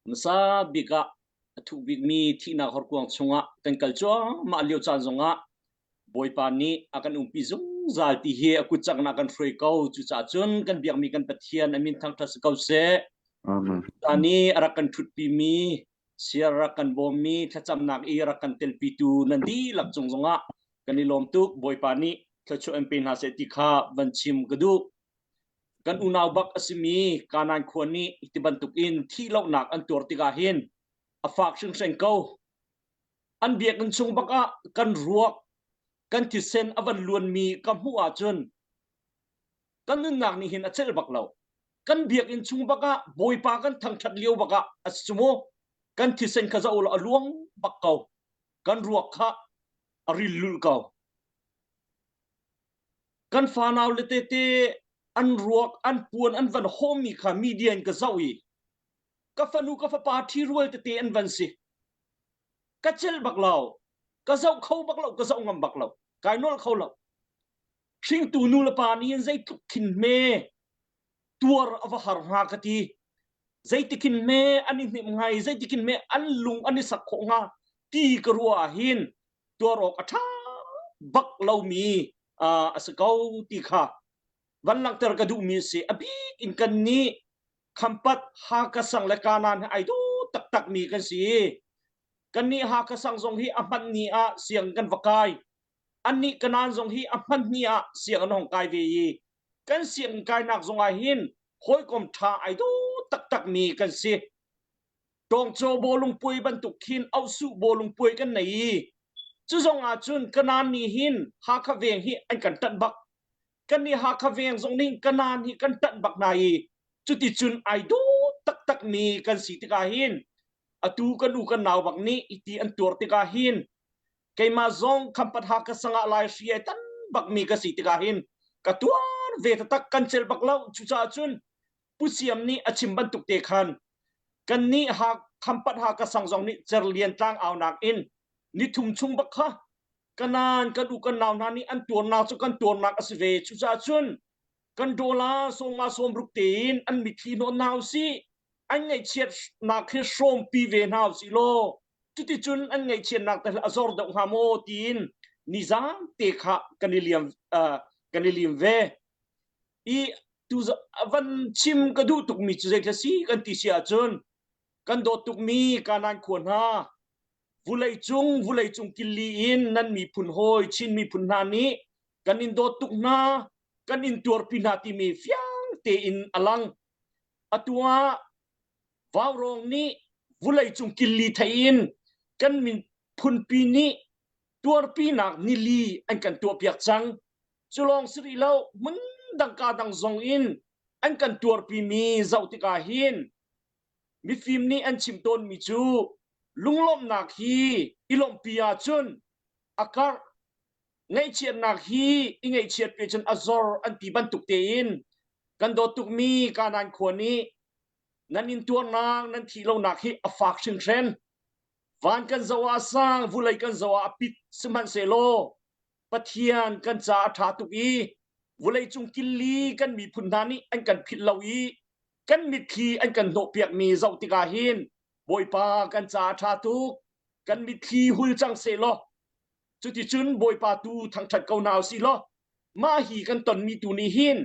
Hmasa bik ah a thuh bikmi thihnak horkuang chungah kan kal cuahmah lio caan zongah Bawipa nih a kan umpi zungzal ti hi a kut caknak kan hruai ko. Cucaah cun kan biakmi kan Pathian a min thangṭhat si ko seh. Amen. Ta nih a rak kan ṭhutpimi, siar rak kan bawmmi, thlacamnak i rak kan telpitu nan dihlak cung zongah kan i lawm tuk. Bawipa nih thluachuah in pe hna seh ti kha van chim ka duh. Kan unau bak a simi Kanaan khua nih ti bantukin thihlohnak an tuar tikah hin a fak hringhran ko. An biakinn chung bak ah kan ruak, kan thisen a van luanmi ka hmuh ahcun kan nunnak nih hin a celh bak lo. Kan biakinn chung bak ah Bawipa kan thangṭhat lio bak ah a si cu mu. Kan thisen kha zoh law a luang bak ko. Kan ruak kha a ril lulh ko. Kan fanau le tete an ruak an puan an van hawmmi kha media in ka zoh i ka fanu ka fapa ṭhirual tete an van si. Ka celh bak lo. Ka zoh kho bak lo, ka zoh ngam bak lo. Kai nolh kho lo. Hringtu nu le pa nih hin zeitluk khin hme tuar a va har hnga ka ti. Zeitikin me an i hnim hnga i zeitikin me an lung an i sak khawh hnga ti ka ruah ah hin tuar awk a ṭha bak lomi a si ko ti kha van langhter ka duhmi a si. A bik in kan nih Khampat, Hakha sang le Kanan hi ai dawh taktakmi kan si. Kannih Hakha sang zong hi a hman ni ah siang kan va kai. Annih Kanan zong hi a hman ni ah siang an hong kai ve i kan sianginn kainak zong ah hin hawikom ṭha ai dawh taktakmi kan si. Tawngcaw bawlung puai bantuk khin auhsuh bawlung puai kan nei i cu zong ah cun Kanan nih hin Hakha veng hi an kan ṭanh bak. Kannih Hakha veng zong nih Kanan hi kan ṭanh bak hna i cuticun ai dawh taktakmi kan si tikah hin atu kan u kan nau bak nih iti an tuar tikah hin keimah zong Khampat Hakha sangah lai hri ai tan bakmi ka si tikah hin ka tuar ve taktak kan celh bak lo. Cucaah cun Pu Siam nih a chim bantuk te khan kannih ha Khampat Hakha sang zong nih Cerlian tlang aunak in nithum chung bak kha kanan kan u kan nau hna nih an tuarnak cu kan tuarnak a si ve. Cucaah cun kan dollar sawmnga sawmruk tein an mitthli hnawt hna usih, an ngaihchiatnak hi hrawmpi ve hna usih law cuticun an ngaihchiatnak te a zor deuh hnga maw tiin nizan te kha kan i liam kan i lim ve i tu van chim ka duh tukmi cu zei si kan ti si ahcun kan dawt tukmi Kanan khua hna vulei cung vulei cung killi in nan miphun hawi Chin miphun hna nih kan in dawt tuk hna, kan in tuarpi hna timi fiang tein a lang. Atu ah Vaurawng nih vulei cung killi thei in kan miphunpi nih tuarpinak nili an kan tuahpiak cang. Cu lawng si rih lo, hmun dang ka dang zong in an kan tuarpimi zoh tikah hin mifim nih an chim tawnmi cu lunglawmhnak hi i lawmhpi ahcun a karh, ngaihchiatnak hi i ngaihchiat pe cun a zor an ti bantuk tein kan dawt tukmi Kanaan khua nih nan intuarnak nan thih lonak hi a fak hringhren. Van kan zoh ah a sang, vulei kan zoh ah a pit, sihmanhsehlaw Pathian kan ca a ṭha tuk i vuleicung killi kan miphun hna nih an kan philh lo i kan mitthli an kan hnawhpiakmi zoh tikah hin Bawipa kan ca a ṭha tuk, kan mitthli hul cang sehlaw cuticun Bawipa tu thangṭhat ko hna usih law mah hi kan tonmi tu nih hin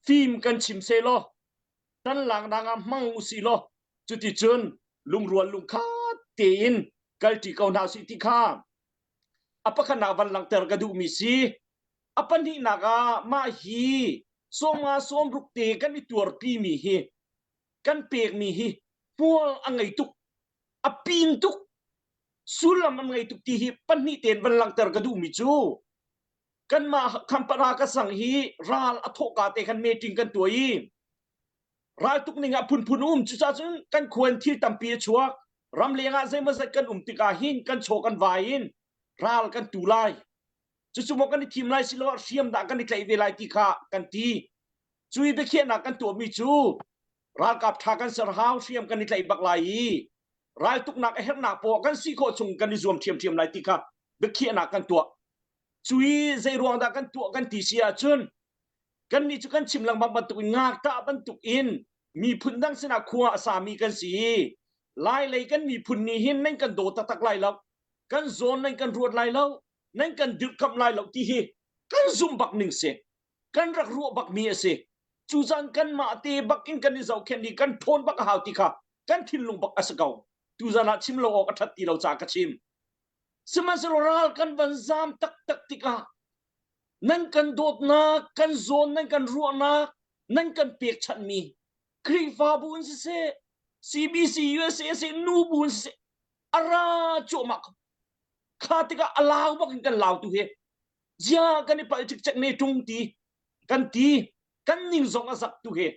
fim kan chim sehlaw tan laknak ah hmang usih law cuticun lungrual lungkhat tein kalṭi ko hna usih ti kha a pakhatnak van langhter ka duhmi si. A pahnihnak ah mah hi 50 60 te kan i tuarpi mi hi kan pekmi hi hmual a ngei tuk, a pin tuk, sullam an ngei tuk ti hi pahnih tein van langhter ka duhmi cu kanmah Khampara ka sang hi ral a thawhka te khan meeting kan tuah i raltuk ning ah phunphun um. Cucaah cun kan khua in thil tampi a chuak. Ramleng ah zeimawzat kan um tikah hin kan chaw kan vai in ral kan tu lai, cucu maw kan i thim lai siloah hriam dah kan i tlaih ve lai ti kha kan ti. Cu i biakhiahnak kan tuahmi cu ralkap ṭha kan ser hau, hriam kan i tlaih bak lai i raltuknak a herhnak poah kan si khawh chung kan i zuam ṭhiamṭhiam lai ti kha biakhiahnak kan tuah. Cu i zei ruang dah kan tuah kan ti si ahcun kannih cu kan chim lengmang bantuk in ngakṭah bantuk in miphun dang sinah khua a sami kan si i Lai lei kan miphun nih hin nan kan daw taktak lai lo, kan zawn nan kan ruat lai lo, nan kan dirhkamh lai lo ti hi kan zumh bak ning si, kan rak ruah bak mi a si. Cu caan kanmah te bak in kan i zohkhenh i kan ṭhawn bak a hau ti kha kan thinlung bak a si ko. Tuzan ah chim lo awk a ṭhat ti lo caah ka chim. Sihmanhsehlaw ral kan van zaam taktak tikah nan kan dawtnak, kan zawn nan kan ruahnak, nan kan pekchanhmi Khrihfabu in siseh, CBC USA siseh, nubu in siseh, a ra cuahmah ko. Kha tikah a lau bak in kan lau tu hi zia kan i palh cikcek ne ṭung ti kan ti, kan ning zong a zak tu hi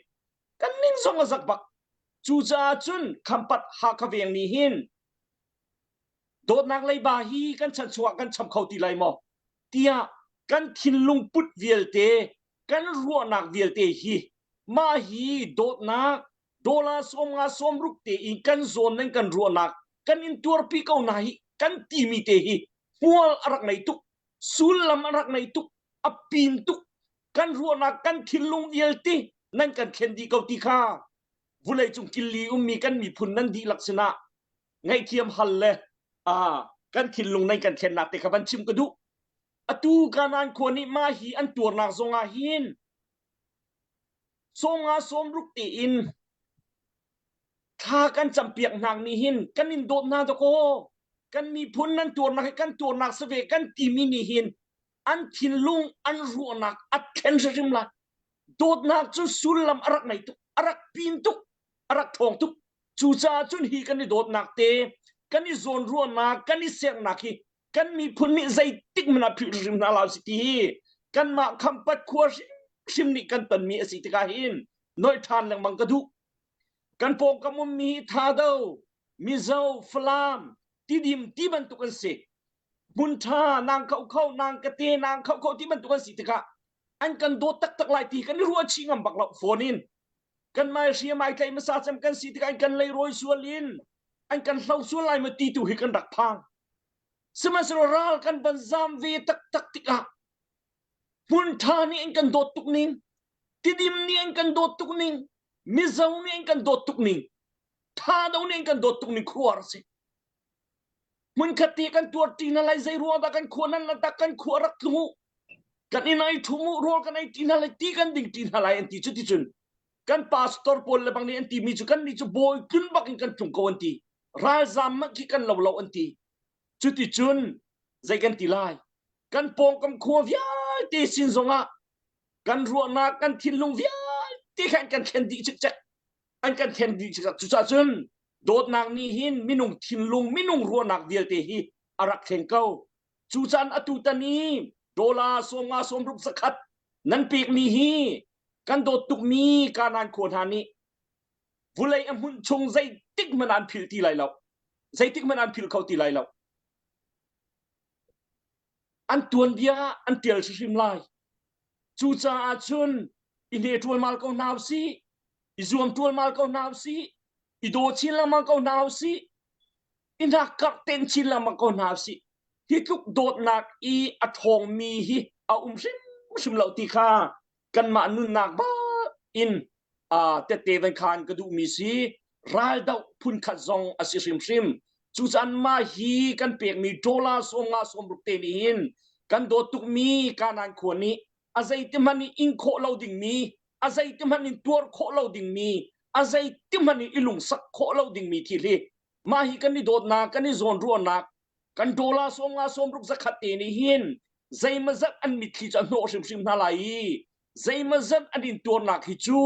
kan ning zong a zak bak. Cucaah cun Khampat Hakha veng nih hin dawtnak leiba hi kan chan chungah kan cham kho ti lai maw tiah kan thinlung put vialte, kan ruahnak vialte hi mah hi dawtnak dollar 50 60 te in kan zawn nan kan ruahnak kan in tuarpi ko na hi kan timi te hi hmual a rak nei tuk, sullam a rak nei tuk, a pin tuk. Kan ruahnak kan thinlung vialte nan kan thlen dih ko ti kha. vulei cung killi ummi kan miphun nan dihlak sinah ngaihthiam hal le kan thinlung nan kan thlennak te kha van chim ka duh. Atu Kanaan khua nih mah hi an tuarnak zongah hin sawmnga sawmruk tein thla kan campiak hnak nih hin kan in dawt hna dakaw kan miphun nan tuarnak hi kan tuarnak si ve kan timi nih hin an thinlung an ruahnak a thlen hrimhrim lai dawtnak cu sullam a rak ngei tuk a rak pin tuk a rak ṭhawng tuk cucaah cun hi kan i dawtnak te kan i zawnruahnak kan i sernak hi kan miphun nih zeitik hmanh ah philh hrim hna lo si ti hi kanmah khampat khua hrimhrim nih kan tonmi a si tikah hin noih ṭhan lengmang ka duh kan pawngkam ummi hi Thado Mizo Falam Tidim ti bantuk an si hmun ṭha nang kho kho nang ka te nang kho kho ti bantuk an si tikah an kan dawt taktak lai ti kan i ruah chih ngam bak lo phone in kan mai hriam ai tlaih hmasa cem kan si tikah an kan leirawi sual in an kan hlo sual lai ma ti tu hi kan rak phang sihmanhsehlaw ral kan van zam ve taktak tikah hmun ṭha nih an kan dawt tuk ning tidim nih an kan dawt tuk ning mizo nih an kan dawt tuk ning thado nih an kan dawt tuk ning khuar a si hmunkhat te kan tuar ṭi hna lai zei ruang dah kan khua nan dak kan khua rak tlung u kan inn ai ṭhum u rawl kan ei ṭi hna lai ti kan ding ṭi hna lai an ti cu ti cun kan pastor pawl le bang nih an timi cu kan nih cu bawi tlun bak in kan tlung ko an ti ralzam mah khi kan lo lo an ti cuti cun zei kan ti lai kan pawngkam khua vialte sin zongah kan ruahnak kan thinlung vialte khan kan thlen dih cikcek an kan thlen dih cikcek cucaah cun dawtnak nih hin minung thinlung minung ruahnak vialte hi a rak thleng ko cu caan atu tan i dollar 50 60 zakhat nan pekmi hi kan dawt tukmi Kanaan khua hna nih vulei a hmunh chung zeitik hmanh an philh ti lai lo zeitik hmanh an philh kho ti lai lo an tuanbia an tial hrimhrim lai cucaah cun i hne ṭualmal ko hna usih i zuam ṭualmal ko hna usih i daw chin lengmang ko hna usih i hna karh ten chin lengmang ko hna usih hi tluk dawtnak i a ṭhawngmi hi a um hrimhrim lo ti kha kanmah nunnak bak in tette van khan ka duhmi si raldoh phunkhat zong a si hrimhrim cucan mah hi kan pekmi dollar 50 60 te nih hin kan dawt tukmi Kanaan khua nih a zeiti hmanh in in khawh lo dingmi a zeiti hmanh in tuar khawh lo dingmi a zeiti hmanh in i lungsak khawh lo dingmi thil hi mah hi kan i dawtnak kan i zawnruahnak kan dollar 50 60 zakhat te nih hin zeimazat an mitthli cu a hnawh hrimhrim hna lai i zeimazat an in tuarnak hi cu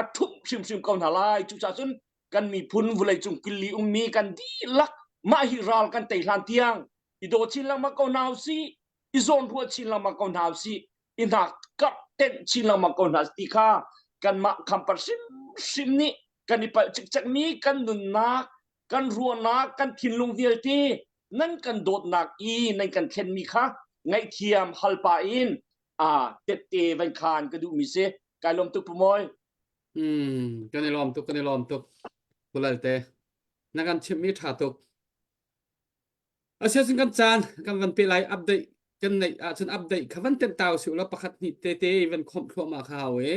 a ṭhumh hrimhrim ko hna lai cucaah cun kan miphun vawleicung killi ummi kan dihlak mah hi ral kan tei hlan tiang i daw chin lengmang ko hna usih i zawnruah chin lengmang ko hna usih i hna karh tenh chin lengmang ko hna ti kha kanmah khampat hrimhrim nih kan i palh cikcekmi kan nunnak kan ruahnak kan thinlung vialte nan kan dawtnak i nan kan thlenmi kha ngaihthiam hal pah in a tette van khan ka duhmi si kai lawm tuk pumawi Hmm, kan i lawm tuk kan i lawm tuk Pulal te na kan chimhmi ṭha tuk Asiasin kan caan kan van pe lai update kan neih ahcun update kha van tenh tau si ulaw pakhat hnih te te van khomh thluahmah kha hau i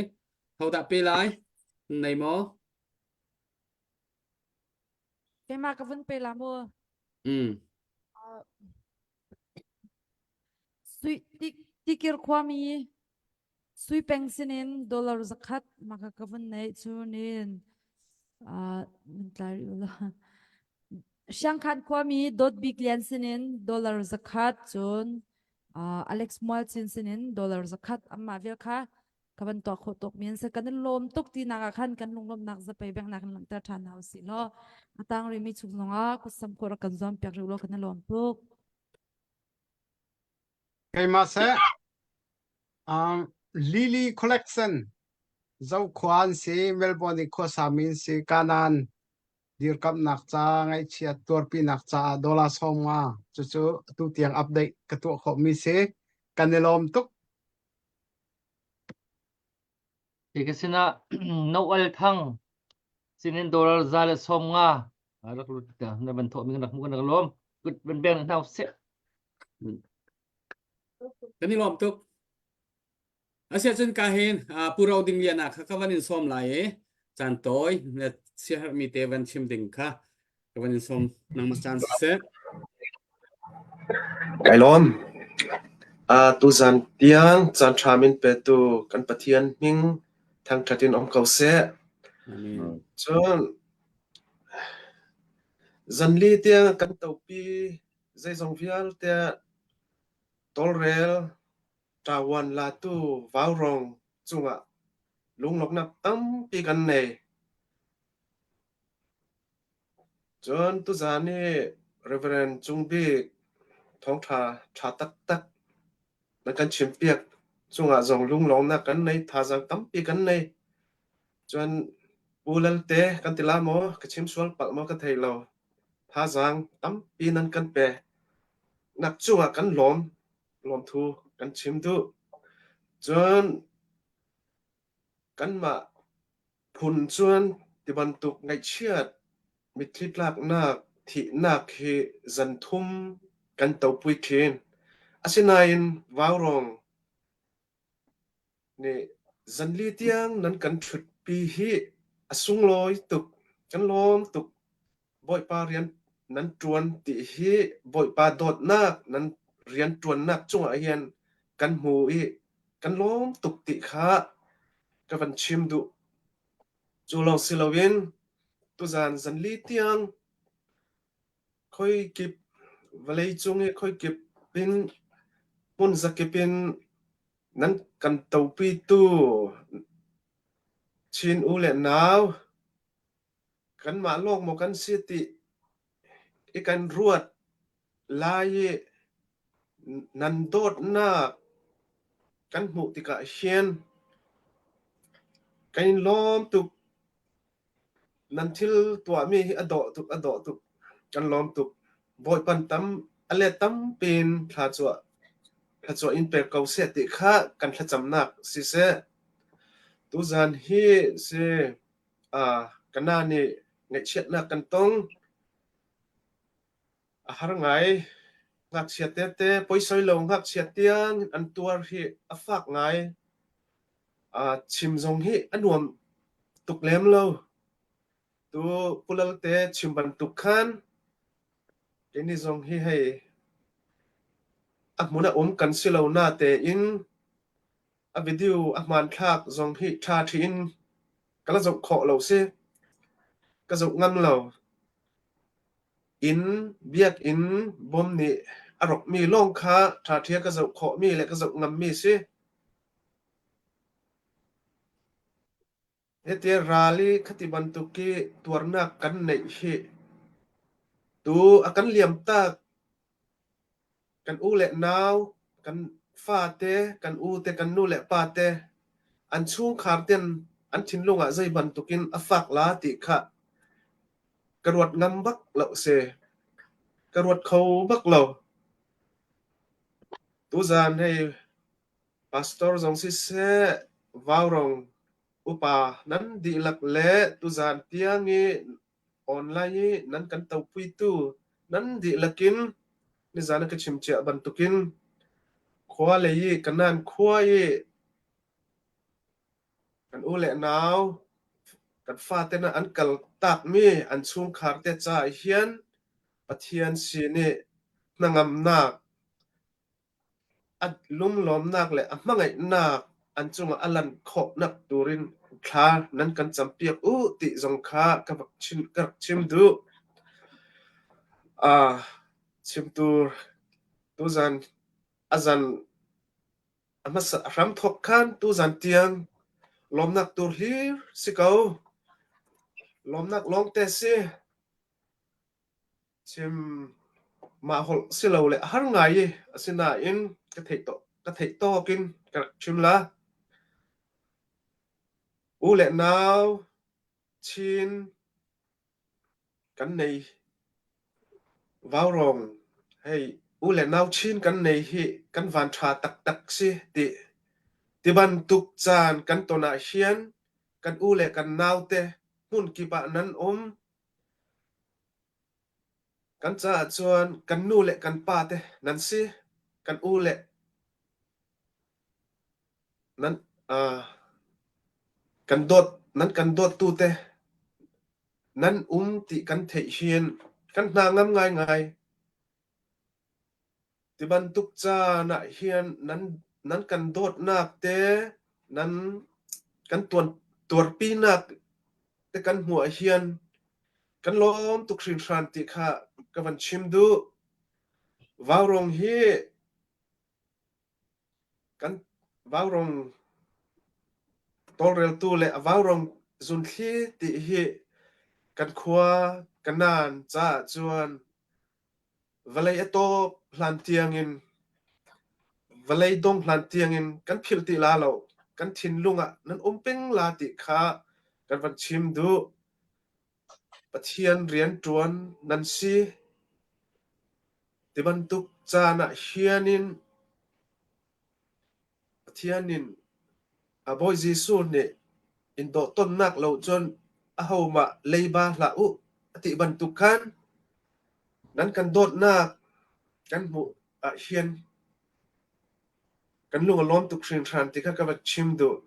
hodah pe lai nei maw Keimah ka vun pe la mu. Mm. Sui tikir khuami Sui peng sinin dollar zakhat maka ka vun neih cu nin uh, tlai rih ula. Siangkhan khuami Dawt Bik Lian sinin dollar zakhat cun uh, Alex Mual Cin sinin dollar zakhat amma vel kha ka van tuah khawh tuk mi an si kan i lawm tuk ti nak ah khan kan lunglawmhnak zapei beng nak in langhter ṭhan hna usih law a tang rimi chung zongah kutsam khawh rak kan zuam piak rih law kan i lawm tuk. Keimah seh um, Lily Collection Zokhua an si Melbourne i khuasami an si Kanan dirkamhnak ca ngaihchiat tuarpinak caah dollar 50 cucu atu tiang update ka tuah khawhmi si kan i lawm tuk Hi ka sinah Noel Thang sinin dollar 150 rak lut na van thawh mi kan rak hmuh kan rak lawm kut van beng hna seh Kan i lawm tuk. Asiahcun ka hin Pu Ro Ding Lian ah kha ka van in sawm lai i. Caan tawi na siaherhmi te van chim ding kha ka van in sawm nangmah caan siseh. Kai lawm. Uh, tuzan tiang caan ṭha min petu kan Pathian hming thangṭhat in um ko seh. Amen. Cun zanli tiang kan topi zeizong vialte tawlrel ṭawan latu vaurawng cungah lunglawmhnak tampi kan nei. Cun tuzaan i Reverend Cung Bik thawngṭha ṭha taktak na kan chimpiak cungah zong lunglawmhnak kan nei, thazaang tampi kan nei. Cun Pu Lalte kan ti la maw, ka chim sual palh maw ka thei lo. Thazaang tampi nan kan pe. Nak cungah kan lawm, lawmthu kan chim duh. Cun kanmah Phun cun tibantuk ngaihchiat mitthli tlaknak thihnak hi zan thum kan topui ṭhin. Asinain vaurawng nih zanli tiang nan kan ṭhutpi hi a sunglawi tuk, kan lawm tuk. Bawipa rian nan ṭuan ti hi Bawipa dawtnak nan rianṭuannak cungah hin kan hmu i kan lawm tuk ti kha ka van chim duh. Cu lawng si loin tuzaan zanli tiang khoikip vawleicung i khoikip in hmun zakip in nan kan topitu Chin u le nau Kanmah lawng maw kan si ti i kan ruat lai i nan dawtnak kan hmuh tikah hin kan in lawm tuk. Nan thil tuahmi hi a dawh tuk, a dawh tuk. Kan lawm tuk. Bawipa tam a let tampi in thla cuah thluachuah in pek ko seh ti kha kan thlacamnak siseh. Tuzaan hi si Ka na nih ngaihchiatnak kan tong. A har ngai. Ngakchia tete poisoi lo ngakchia tiang an tuar hi a fak ngai. Chim zong hi a nuam tuk lem lo. Tu Pu Lalte chim bantuk khan keini zong hi hei a hmun a um kan si lo na tein A video a hmanthlak zong hi ṭha ṭhi in ka la zoh khawh lo si. Ka zoh ngam lo. Inn, biakinn bom nih a rawkmi lawng kha ṭha ṭhi ka zoh khawhmi le ka zoh ngammi si. Hiti ral i khati bantuk i tuarnak kan neih hi tu a kan liamtak kan u le nau, kan fate, kan u te, kan nu le pa te, an chungkhar ten an thinlung ah zei bantukin a fak la ti kha ka ruat ngam bak lo si. Ka ruat kho bak lo. Tuzaan hei Pastor zong siseh, vaurong upa nan dihlak le tuzaan tiang i online i nan kan topuitu nan dihlak in nizaan a ka chim cia bantukin khua lei i Kanan khua i kan u le nau kan fate na an kal takmi an chungkhar te caah hin Pathian sin i hnangamnak A lunglawmnak le a hmangaihnak an cungah a lan khawhnak turin thla nan kan campiak u ti zong kha ka rak chim, ka rak chim duh. Uh, chimtu tuzan a zan a hmasa a hram thawk khan tuzan tiang lawmnak tur hlir si ko. Lawmnak lawngte si. Chim mah holh si lo le a har ngai i asinain ka theih tawk ka theih tawk in ka rak chim la. U le nau Chin kan nei vaurawng hei u le nau Chin kan nei hi kan van ṭha taktak si ti ti bantuk caan kan ton ah hin kan u le kan nau te hmun kip ah nan um. Kan caah cun kan nu le kan pa te nan si. Kan u le nan uh, kan dawt. Nan kan dawttu te nan um ti kan theih hin kan hna ngam ngaingai. Ti bantuk caan ah hin nan nan kan dawtnak te nan kan tuan tuarpinak te kan hmuh ah hin kan lawm tuk hringhran ti kha ka van chim duh. Vaurawng hi Kan vaurawng tawlreltu le a vaurawng zunthli ti hi kan khua Kanaan caah cun vawlei a tawp hlan tiangin vawlei dong hlan tiangin kan philh ti la lo. Kan thinlung ah nan um peng la ti kha kan van chim duh. Pathian rianṭuan nan si. Ti bantuk caan ah hin in Pathian in a Bawi Jesuh nih in dawhtonnak lo cun ahohmah leiba hlah u a ti bantuk khan nan kan dawtnak kan hmuh ah hin kan lung a lawm tuk hringhran ti kha ka va chim duh.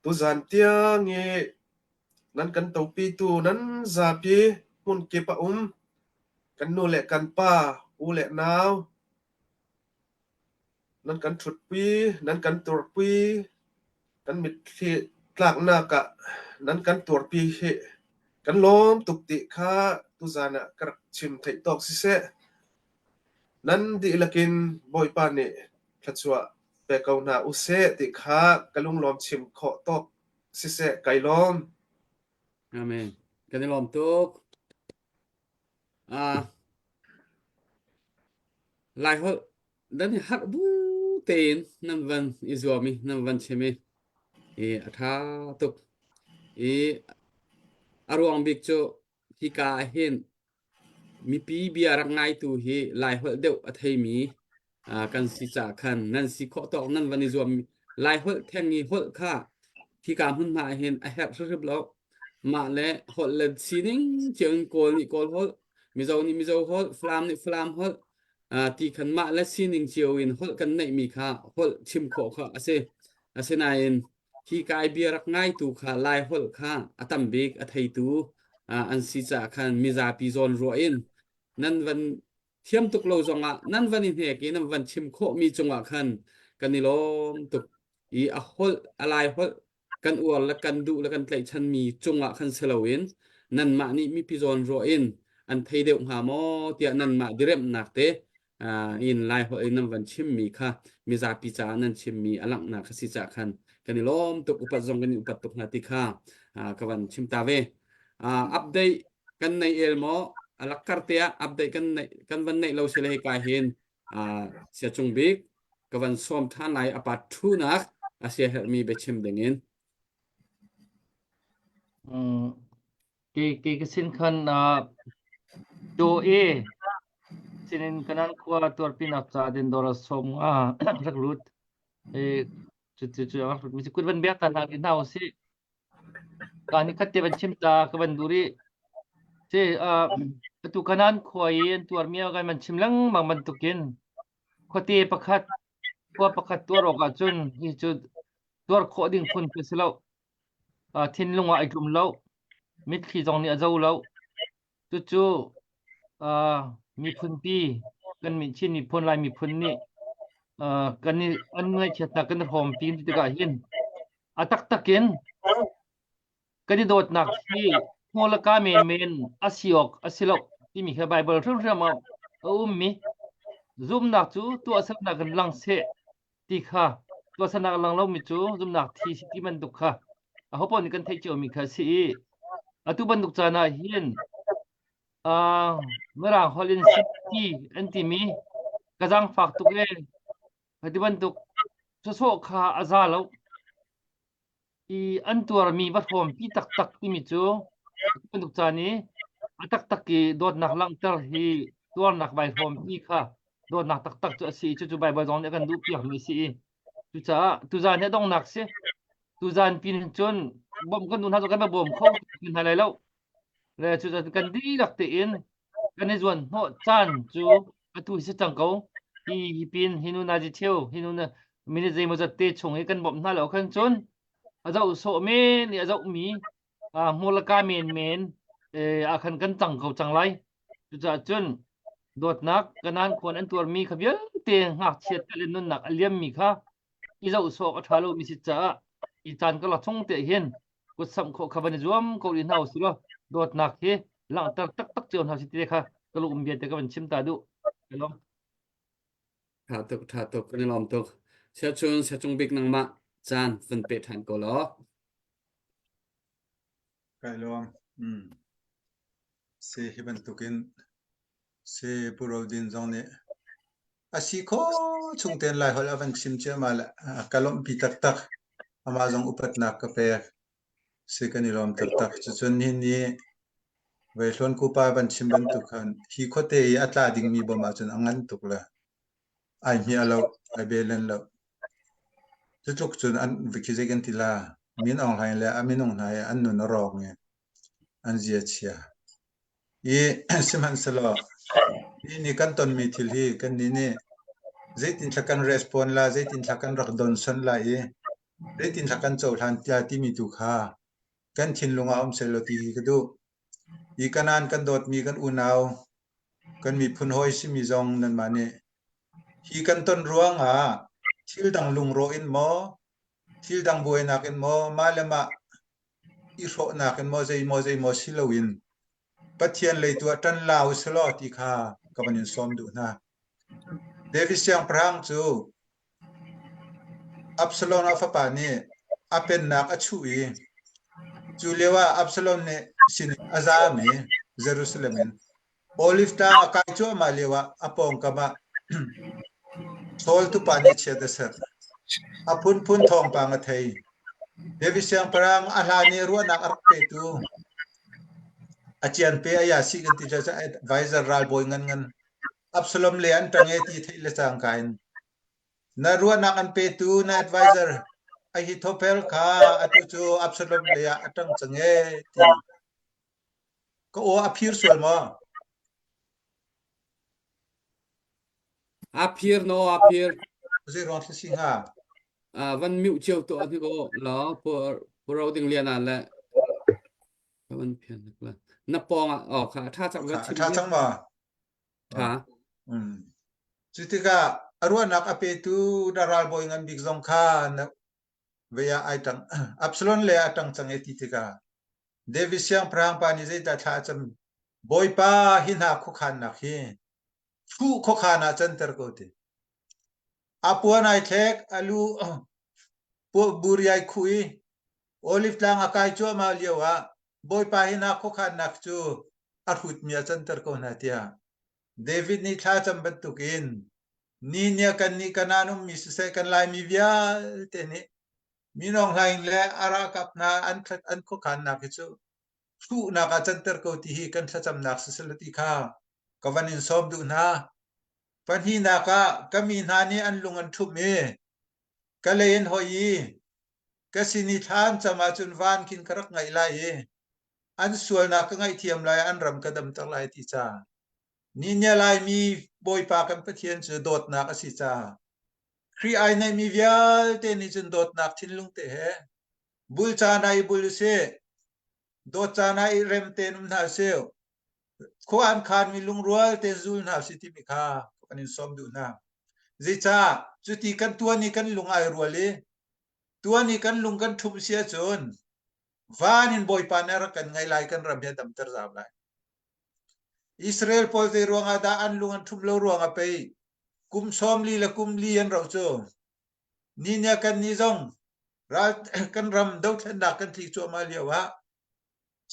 Tuzan tiang i Nan kan topitu nan zapi hmunkip a um. Kan nu le kan pa, u le nau, nan kan ṭhutpi, nan kan turpi, kan mitthli tlaknak ah nan kan tuarpi hi kan lawm tuk ti kha tuzan ah ka rak chim theih tawk siseh. Nan dihlak in Bawipa nih thluachuah pe ko hna usih ti kha ka lunglawm chim khawh tawk Siseh, kai lawm. Amen. Kan i lawm tuk. Ah, Laiholh nan i harh bu tein nan van i zuam i nan van chim i i a ṭha tuk. I a ruang bik cu hika ah hin Mipi bia rak ngaitu hi Laiholh deuh a theimi kan si caah khan nan si khawh tawk nan van i zuam. Laiholh theng i holh kha hika hmunhma ah hin a herh hrimhrim lo. Mah le holh le sining cio in Kawl nih Kawl holh, Mizo nih Mizo holh, Falam nih Falam holh ti khan mah le sining cio in holh kan neihmi kha holh chim khawh kha a si. Asinain Hi kai bia rak ngaitu kha Laiholh kha a tam bik a theitu an si caah khan mizapi zawn ruah in nan van thiam tuk lo zongah nan van i hnek i nan van chim khawhmi cungah khan kan i lawm tuk i a holh a lai holh kan uar le kan duh le kan tlaihchanmi cungah khan si loin nanmah nih mipi zawn ruah in an thei deuh hnga maw tiah nanmah diremhnak te in lai holh in nan van chimmi kha mizapi caah nan chimmi a langhnak a si caah khan kan i lawm tuk upat zong kan i upat tuk hna ti kha ka van chim ta ve update kan nei el maw a lakkar te ah update kan nei kan van neih lo si le hika hin sia cung bik ka van sawm than lai a part thunak a sia herhmi biachim ding in Kei kei ka sin khan uh, Caw e sinin kanan khua tuarpinak ca din dawr som nga rak lut e cu cu cu rak lut mi kut van biak ta hna ti hna usih ka ni khat te van chim ta ka van duri ce uh, atu kanan khua i an tuar mi kan van chim lengmang bantukin khuate pakhat khua pakhat tuar awk ahcun hi cu tuar khawh ding phun khi si lo thinlung ah ai tlum lo. Mitthli zong nih a zo lo. Cucu miphunpi kan Chin miphun Lai miphun nih kan i an ngaihchiatnak kan i hrawmpi ti tikah hin a taktak in kan i dawtnak hi hmual le ka menmen a si awk a si lo timi kha Baibal hrimhrim ah a ummi zumnak cu tuahsernak in lang seh ti kha tuahsernak a lang lomi cu zumnak thi si ti bantuk kha aho paoh nih kan theih ciomi kha a si i atu bantuk caan ah hin uh, mirang holh in sympathy an timi ka zaangfak tuk e ti bantuk sawsawh kha a za lo i an tuarmi va hrawmpi taktak timi cu bantuk caan i a taktak i dawtnak langhter hi tuarnak vai hrawmpi kha dawtnak taktak cu a si i cucu Baibal zong nih a kan duhpiakmi a si i cucaah tuzaan hi a donghnak si tuzaan pin hin cun bawmh kan duh hna cu kan va bawm kho hna lai lo le cucaah kan dihlak tein kan i zuan hnawh caan cu atu hi si cang ko hi hi pin hi nu na ji cheu hi nu na minute zeimawzat te chung i kan bawmh hna lo khan cun A zoh sawh men i a zohmi hmur le ka menmen ah khan kan cang ko cang lai. Cucaah cun dawtnak Kanaan khuan an tuarmi kha vialte ngakchia tel in nunnak a liammi kha i zoh sawk a ṭha lomi si caah i caan karlak chung te hin kutsamh khawh kha van i zuam ko rih hna usih law dawtnak hi langhter taktak cio hna usih ti kha ka lung um bia te ka van chim ta duh. Ka lawm. Ṭha tuk, ṭha tuk, kan i lawm tuk. Siachun, siachung bik nangmah caan van pe ṭhan ko law. Kai lawm. Mm. Si hi bantukin si Pu Ro Din zong nih a si kho chung tein Laiholh a van chim ciammam le ka lawmhpi taktak. Amah zong upatnak ka pek. Si kan i lawm taktak. Cucun nihin ni Veihlawn kupa van chim bantuk khan hi khuate i a tla dingmi bom ahcun a ngan tuk le ai hmiah lo, ai belen lo. Cutluk cun an khi zei kan ti la, Min Aung Hlaing le a minung hna hi an nun a rawk i an zia chia. I sihmanhsehlaw hi ni kan tonmi thil hi kannih nih zeitin thla kan respond la, zeitin thla kan rak donson la i zeitin thla kan cohlan tiah timi tu kha kan thinlung ah um sehlaw ti hi ka duh. Hi kanan kan dawtmi kan unau, kan miphun hawi simi zong nanmah nih hi kan ton ruangah thil dang lungrawh in maw, thil dang buainak in maw, mah le mah i hrawhnak in maw zei maw zei maw si loin Pathian lei tu ah ṭan la u selaw ti kha ka van in sawm duh hna. David siangpahrang cu Absalom a fapa nih a pennak a chuh i cu lio ah Absalom nih sin a zaam i Jerusalem in Olive tlang a kai cuahmah lio ah a pawngkam ah Saul tupa nih chiat a serh. A phunphun thawngpang a thei. David siangpahrang a hlan i ruahnak a rak petu a cianpe a ya si kan ti cu advisor ralbawi ngan ngan Absalom le an ṭang e ti theih le cangka in na ruahnak an petu na advisor Ahithophel kha atu cu Absalom lei ah a ṭang cang e ti ka aw a phir sual maw? A phir no a phir. Zei ruang thil si hnga? Ah van mute cio tuah ni ko la pu pu ro ding lian ah le van phian la na pawng ah oh kha tha chak va chim Tha cang ma? Tha. Mm. Cu tikah a ruahnak a petu na ralbawi ngan bik zong kha na vei ah ai tang Absalom le a tang cang e ti tikah David siangpahrang pa nih zeidah thla a cam Bawipa hi hna khuakhannak hi thuh khuakhan ah canter ko ti. A puan ai thlek, a lu buri ai khuh i Olive tlang a kai cuahmah lio ah Bawipa hi na khuakhannak cu a hrutmi a canter ko hna tiah David nih thla cam bantukin ni nia kan nih Kanaan ummi siseh kan Laimi vialte nih Min Aung Hlaing le a ralkap hna an an khuakhannak hi cu hruhnak ah canter ko ti hi kan thlacamnak siseh ti kha ka van in sawm duh hna. Pahnihnak ah ka mi hna nih an lung an ṭhumh i ka lei an hoi i ka sin i thla an cam ahcun van khin ka rak ngaih lai i an sualnak ka ngaihthiam lai an ram ka damter lai ti ca. Ninia Laimi Bawipa kan Pathian cu dawtnak a si ca. Khrih ai neihmi vialte nih cun dawtnak thinlung te he bul caan ah i bul usih. Dawt caan ah i rem tein um hna usih. Khua an khanmi lungrual tein zul hna usih timi kha kan in sawm duh hna. Zeicah cuti kan tuan i kan lung ai rual i tuan i kan lung kan ṭhumh si ahcun van in Bawipa nih a rak kan ngaih lai kan ram hi a damter zau lai. Israel pawl zei ruangah dah an lung an ṭhumh lo ruangah pei kum 40 le kum li an rauh cu. Ni nia kan nih zong ral kan ram dothlennak kan tlik cuahmah lio ah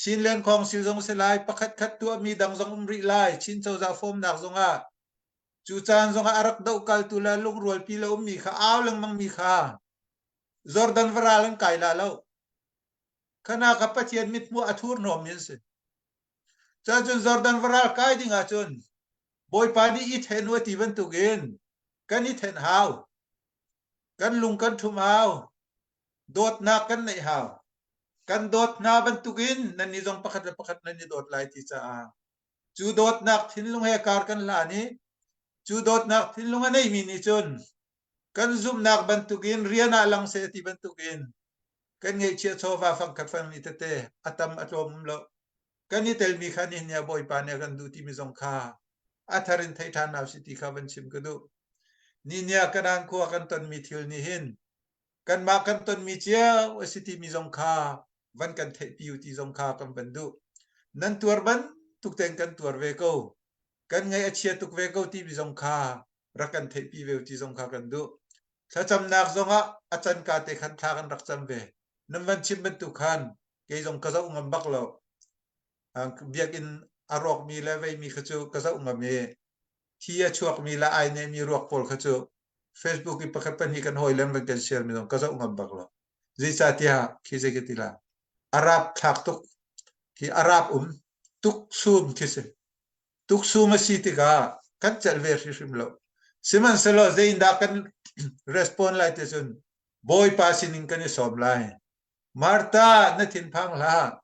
Chinland Council zong si lai, pakhat khat tuahmi dang zong um rih lai, Chin cozah fawmnak zongah cu caan zongah a rak dohkaltu le lungrualpi le ummi kha au lengmangmi kha Jordan varal an kai la lo. Khana kha Pathian mithmuh a thurhnawmmi an si. Cun Jordan varal kai ding ahcun Bawipa nih i then u a ti bantukin kan i then hau. Kan lung kan ṭhum hau. Dawtnak kan neih hau. Kan dawt hna bantukin nannih zong pakhat le pakhat nan i dawt lai ti caah cu dawtnak thinlung he kar kan hlan i cu dawtnak thinlung a neimi nih cun kan zumhnak bantukin rian ah lang seh ti bantukin. Kan ngeihchiah chawva fangkhat fangni tete a tam a tlawm um lo. Kan i telmi kha nihin ni ah Bawipa nih a kan duh timi zong kha a thar in theih ṭhan hna usih ti kha van chim ka duh. Ni ah Kanaan khua kan tonmi thil nih hin kanmah kan tonmi cio a si timi zong kha van kan theihpi u ti zong kha kan van duh. Nan tuar bantuk tein kan tuar ve ko. Kan ngaih a chia tuk ve ko timi zong kha rak kan theihpi ve u ti zong kha kan duh. Thlacamnak zongah a canka te khan thla kan rak cam ve. Nan van chim bantuk khan kei zong ka zoh ngam bak lo. Biakinn a rawkmi le veimi kha cu ka zoh ngam i thi a chuakmi le ai nehmi ruak pawl kha cu Facebook i pakhat pahnih kan hawi le van kan share mi zong ka zoh ngam bak lo. Zeicahtiah khi zei ka ti la Arab thlak tuk khi Arab um tuk sum khi si. Tuk sum a si tikah kan celh ve hrimhrim lo. Sihmanhsehlaw zeiindah kan respond lai ti cun Bawipa sinin kan i sawm lai. Martha, na thinphang hlah.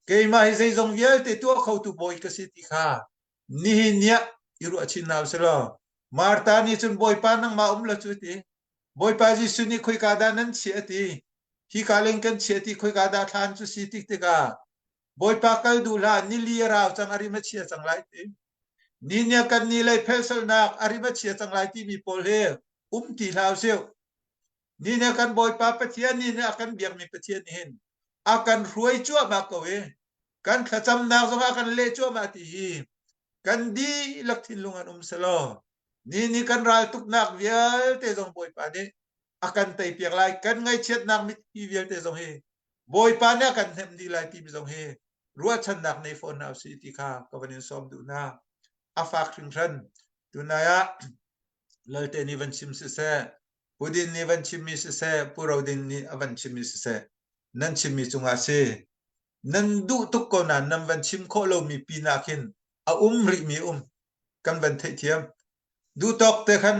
Keimah hi zeizong vialte tuah khotu Bawi ka si ti kha nihin ni ah i ruah chin hna usih law Martha nih cun Bawipa nangmah um lo cu ti. Bawipa Jesuh nih khoika dah nan chiah a ti. Hika leng kan chiah ti khoika dah thlan cu si tik tikah Bawipa kal duh hlah nili a rau cang a rim a chia cang lai ti. Ni nia kan ni lei phelsolnak a rim a chia cang lai timi pawl hi um ti hlah usih. Ni nih kan Bawipa Pathian nih a kan biakmi Pathian nih hin a kan hruai cuahmah ko i kan thlacamnak zong a kan leh cuahmah ti hi kan dihlak thinlung an um selaw ni nih kan raltuknak vialte zong Bawipa nih a kan teipiak lai kan ngaihchiatnak mitthli vialte zong hi Bawipa nih a kan hnemh dih lai timi zong hi ruahchannak nei fawn hna usih ti kha ka van in sawm duh hna a fak hringhran tunai ah Lalte nih van chim siseh Pu Din nih van chimmi siseh Pu Ro Ding nih a van chimmi siseh nan chimmi cungah si nan duh tuk ko nain nan van chim khawh lomi pinah khin a um rihmi um kan van theihthiam duh tawk te khan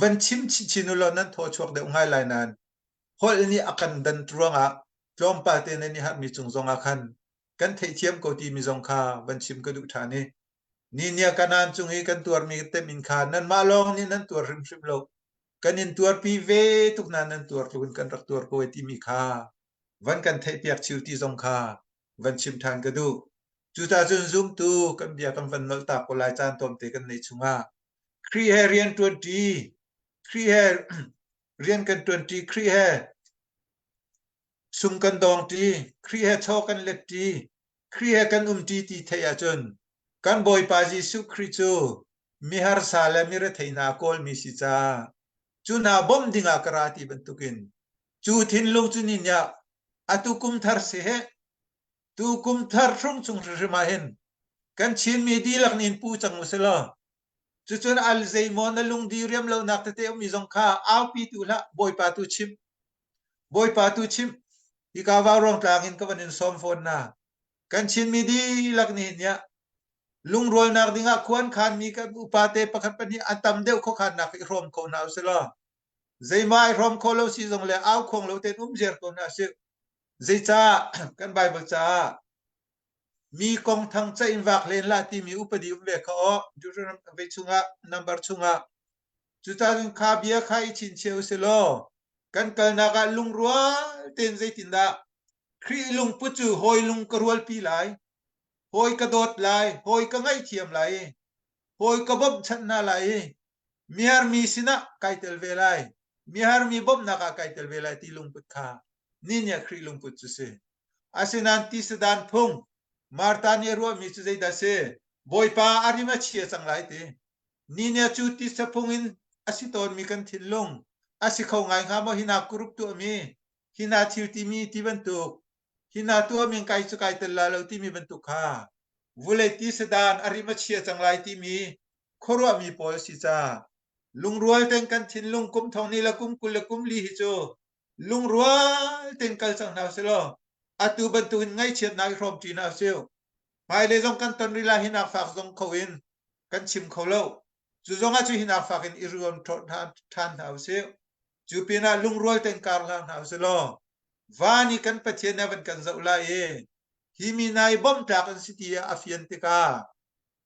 van chim chinchin u law nan thaw chuak deuh ngai lai nain holh nih a kan dan ruangah tlawmpal te nan i harhmi cung zongah khan kan theihthiam ko timi zong kha van chim ka duh ṭhan i ni nia kanan cung i kan tuarmi temin kha nanmah lawng nih nan tuar hrimhrim lo kan in tuarpi ve tuk na nan tuar tluk in kan rak tuar ko timi kha van kan theihpiak chiu ti zong kha van chim ṭhan ka duh. Cucaah cun zumtu kan bia kan van nolh ta ko lai caan tlawmte kan neih chungah Khrih he rian ṭuanṭi, Khrih he rian kan ṭuanṭi, Khrih he sung kan dawngṭi, Khrih he chaw kan letṭi, Khrih he kan umṭi ti theih ahcun kan Bawipa Jesuh Khrih cu miharsa le mirethei hna kawlmi si caah cu hna bawmh dingah ka ra ti bantukin cu thinlung cu ni nih atu kum thar si he tu kum thar hrung chung hrimhrim ah hin kan Chinmi dihlak nih in pu cang u sih law cucun al zeimaw na lungdi riam lonak tete ummi zong kha aupi tu hlah Bawipa tu chim Bawipa tu chim hika vauruang tlang in ka van in sawm fawn na kan Chinmi dihlak nih nih lungrualnak dingah khuan khanmi kan upate pakhat pahnih an tam deuh khuakhannak i hrawm kho hna usih law zeimah i hrawm kho lo si zong le au khuang lo tein um ziar ko hna sih zeicah kan Bible caah mi kong thang ca in vak len la timi upadi um ve kha aw Deuteronomy chungah number chungah cucaah cun kha bia kha i chinchiah usih law kan kalnak ah lungrual tein zeitindah Khrih lungput cu hawi lung ka rualpi lai hawi ka dawt lai, hawi ka ngaihthiam lai i hawi ka bawmhchanh hna lai i miharmi sinah kai tel ve lai, miharmi bawmhnak ah kai tel ve lai ti lungput kha ni nih Khrih lungput cu si. Asinain tisadan phung Martha nih a ruahmi cu zeidah si? Bawipa a rim a chia cang lai ti. Ni nih cu tisa phung in a si tawnmi kan thinlung a si kho ngai hnga maw hi hna kurup tuahmi, hi hna thil timi ti bantuk hi hna tuahmi kai cu kai tel la lo timi bantuk kha vulei tisadan a rim a chia cang lai timi khuaruahmi pawl si ca lungrual ten kan thinlung kum thong ni le kum 20 le kum li hi cu lungrual ten kal cang hna usih law atu bantukin ngaihchiatnak i hrawm ṭi hna usih hmailei zong kan ton rih lai hi nak fak zong kho in kan chim kho lo cu zong ah cu hi nak fak in i ruam ṭhan hna usih cu pinah lungrual ten kar hlang hna usih law Van i kan Pathian nih a van kan zoh lai i hi mi hna hi bawmh tlak an si ti a fian tikah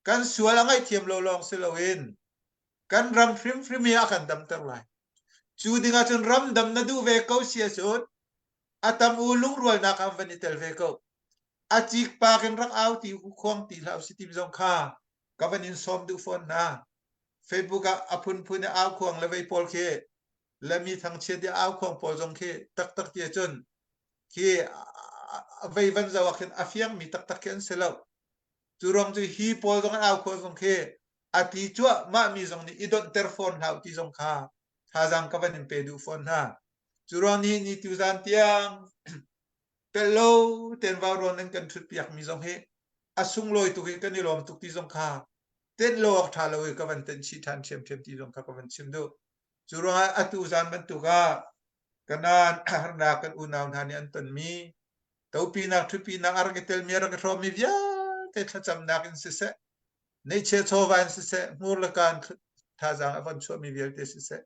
kan sual a ngaihthiam lo lawng si loin kan ram hrimhrim hi a kan damter lai. Cu dingah cun ram dam na duh ve ko si ahcun. A tam u lungrualnak ah van i tel ve ko. A cikpak in rak au ti khuang ti hlah usih tim zong kha ka van in sawm duh fawn hna. Facebook ah a phunphun i au khuang le vei pawl khi le mi thangchiat i au khuang pawl zong khi taktak ti ahcun khi vei van zoh ah khin a fiangmi taktak khi an si lo. Cu ruang cu hi pawl zong an au khuang zong khi a ti cuahmah mi zong nih i donhter fawn hlah u ti zong kha thazaang ka van in pe duh fawn hna. Cu ruang nih ni tuzan tiang pel lo ten vau rawn nan kan ṭhut piak mi zong hi a sunglawi tuk i kan i lawm tuk ti zong kha tenh lo awk ṭha lo i ka van tenh chih ṭhan ṭhiamṭhiam ti zong kha ka van chim duh. Cu ruangah atu zan bantuk ah kanan harnak kan unau hna nih an tonmi topinak ṭhutpinak a rak i telmi a rak i hrawmmi vialte thlacamnak in siseh neihchia chawva in siseh hmur le kaan thazaang a von chuahmi vialte siseh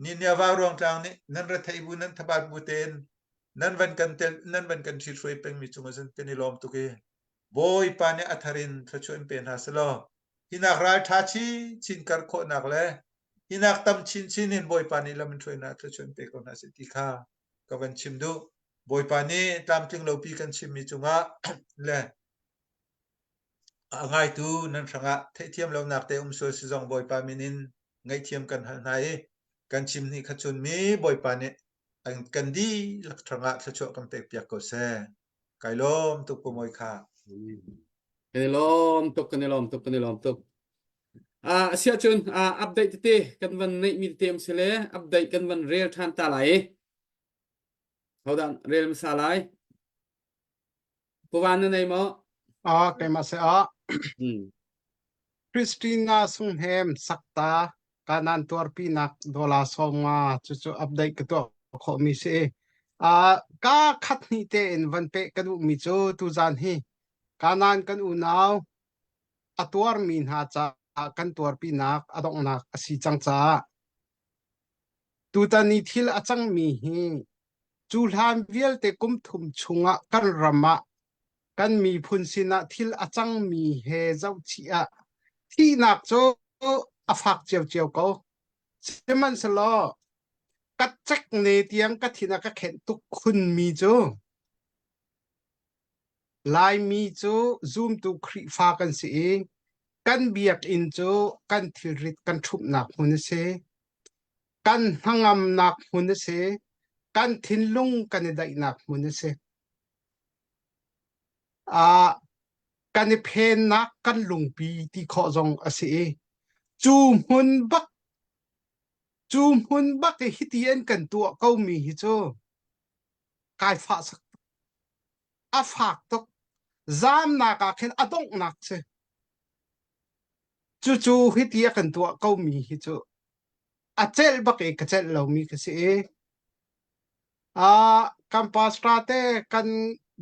ni nia vauruang tlang nih nan retheih bu nan thabat bu tein nan van kan tel nan van kan ṭhithruai pengmi cungah cun kan i lawm tuk i Bawipa nih a thar in thluachuah in pe hna selaw hinak ral ṭha chin chin kar khawhnak le hinak tam chin chin in Bawipa nih lam in hruainak thluachuah in pe ko hna seh ti kha ka van chim duh. Bawipa nih tlamtling lopi kan chimmi cungah le a ngaitu nan hrangah theihthiam lonak te um sual si zong Bawipa min in ngaihthiam kan hal hna i kan chim hni kha chun mi Bawipa nih an kan dihlak hrangah thluachuah kan pek piak ko seh. Kai lawm tuk Pu Mawi kha. Kan i lawm tuk, kan i lawm tuk, kan i lawm tuk. Uh, asiah cun uh, update tete kan van neih mi tete um si le update kan van rel ṭhan ta lai. Hodah rel hmasa lai? Puvan na nei maw? Ah, keimah se ah. Hmm. Christina Sunghnem sakta kanan tuarpinak dola sawm nga cucu update ka tuah khawhmi si. Ah, ka khat hnih tein van pe ka duhmi cu tuzan hi kanan kan unau a tuarmi hna caah kan tuarpinak a donghnak a si cang caah tutan i thil a cangmi hi cu hlan vialte kum thum chungah kan ram ah kan miphun sinah thil a cangmi he zohchih ah thihnak cu a fak ciocio ko. Sihmanhsehlaw ka cek ne tiang ka thin a ka khenh tuk khunmi cu Laimi cu zumtu Khrihfa kan si i kan biakinn cu kan thilrit kan ṭhumhnak hmun a si. Kan hnangamnak hmun a si. Kan thinlung kan i daihnak hmun a si. Ah, kan i phennak kan lungpi ti khawh zong a si i cu hmun bak cu hmun bak i hiti an kan tuah komi hi cu kai fah sak a fak tuk zamnak ah khin a donghnak si cucu hiti a kan tuah komi hi cu a celh bak i ka celh lomi ka si i ah kan pastor te kan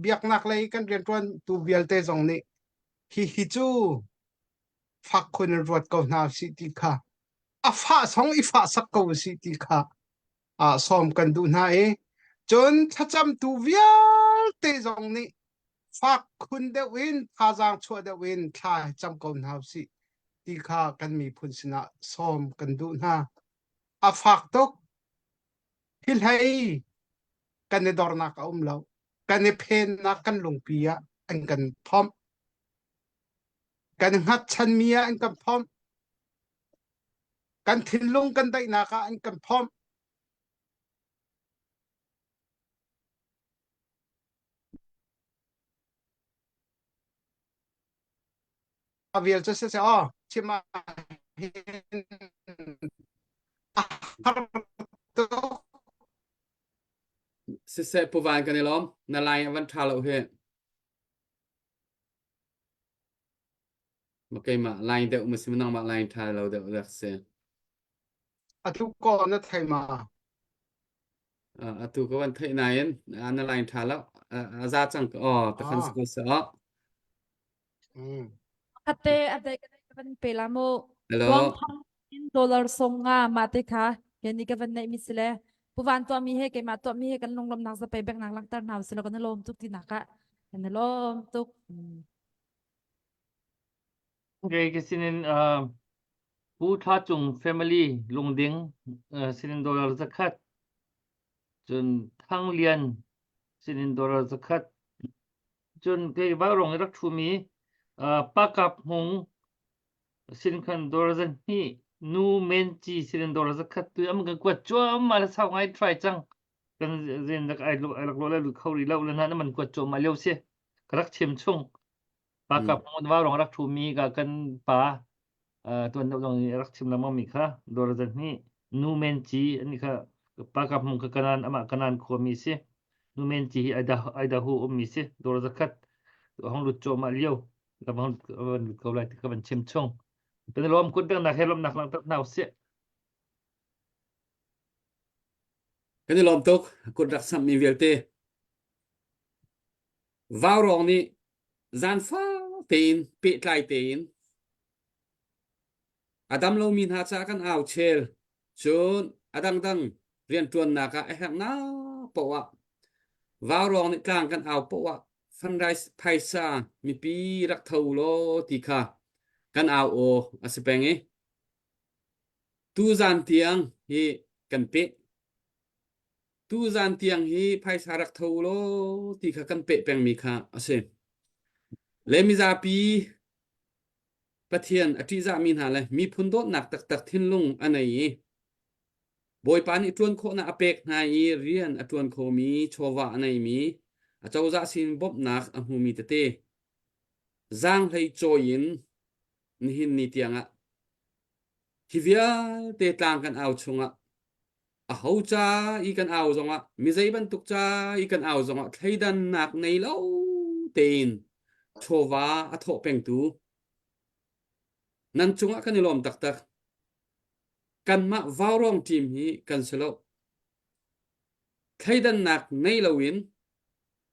biaknak lei kan rianṭuan tu vialte zong nih hi hi cu fak khun in ruat ko hna usih ti kha a fah song i fah sak ko usih ti kha ah sawm kan duh hna i cun thlacamtu vialte zong nih fak khun deuh in thazaang chuah deuh in thla cam ko hna usih ti kha kan miphun sinah sawm kan duh hna. A fak tuk. Hi hlei kan i dornak a um lo. Kan i phennak kan lungpi ah an kan phomh. Kan hngatchanmi ah an kan phomh. Kan thinlung kan daihnak ah an kan phomh. A vial cu siseh aw chim ah hin a har tuk. Siseh Pu Van kan i lawm. Na line a van ṭha lo hi. Ma keimah line deuh ma si nangmah line ṭha lo deuh dak si. Atu ko na thei ma? Atu ka van theih nain na line ṭha lo. A za cang ko. Aw, takhan si ko se aw. Khatte a dai ka van pe la mu. Hello. Tuang thong in dollar song nga ma te kha ke ni ka van neih mi si le puvan tuah mi he keimah tuah mi he kan lunglawmnak zapei bek nak langhter hna usih law kan i lawm tuk ti nak ah kan i lawm tuk. Okay, ka sinin uh, Pu Thla Cung family lungding uh, sinin dollar zakhat cun Thang Lian. Sinin dollar zakhat. Cun kei Vaurawng i rak ṭhumi uh, Pakap Hmung sin khan dollar zahnih nu men ci sinin dollar zakhat tu am kan kuat cuahmah le sau ngai try cang. Kan zen rak ai ai rak lo le lut kho rih lo le na man kuat cuahmah lio si. Ka rak chim chung. Pakap Hmung Vaurawng rak ṭhumi ka kan pa tuan deuh zong nih rak chim lengmang mi kha dollar zahnih nu men ci ani kha pa ka hmung kha kanan amah kanan khuami si nu men ci hi Idaho Idaho ummi si dollar zakhat hong lut cuahmah lio ka hong lut ko lai ti ka van chim chung kan lawm kut bengnak he lawmnak langhter hna usih Kan i lawm tuk kut rak samh mi vialte Vaurawng nih zaanfa tein pehtlai tein a dam lomi hna caah kan au chel. Cun a dangdang rianṭuannak ah a herhnak paoh ah vaurawng nih tlang kan au paoh ah fundraise phaisa mipi rak tho law ti kha kan au aw a si peng i tuzan tiang hi kan peh. Tuzan tiang hi phaisa rak tho law ti kha kan peh pengmi kha a si. Le mizapi Pathian a ṭihzahmi hna le miphun dawtnak taktak thinlung a nei i Bawipa nih ṭuan khawhnak a pek hna i rian a ṭuan khomi chawva a neimi acozah sin bawmhnak a hmumi tete zaanghlei cawi in nihin ni tiangah hi vialte tlang kan au chungah aho ca i kan au zongah mi zei bantuk ca i kan au zongah thleidannak nei lo tein chawva a thawh pengtu nan cungah kan i lawm taktak kanmah vaurawng team hi kan si lo thleidannak nei loin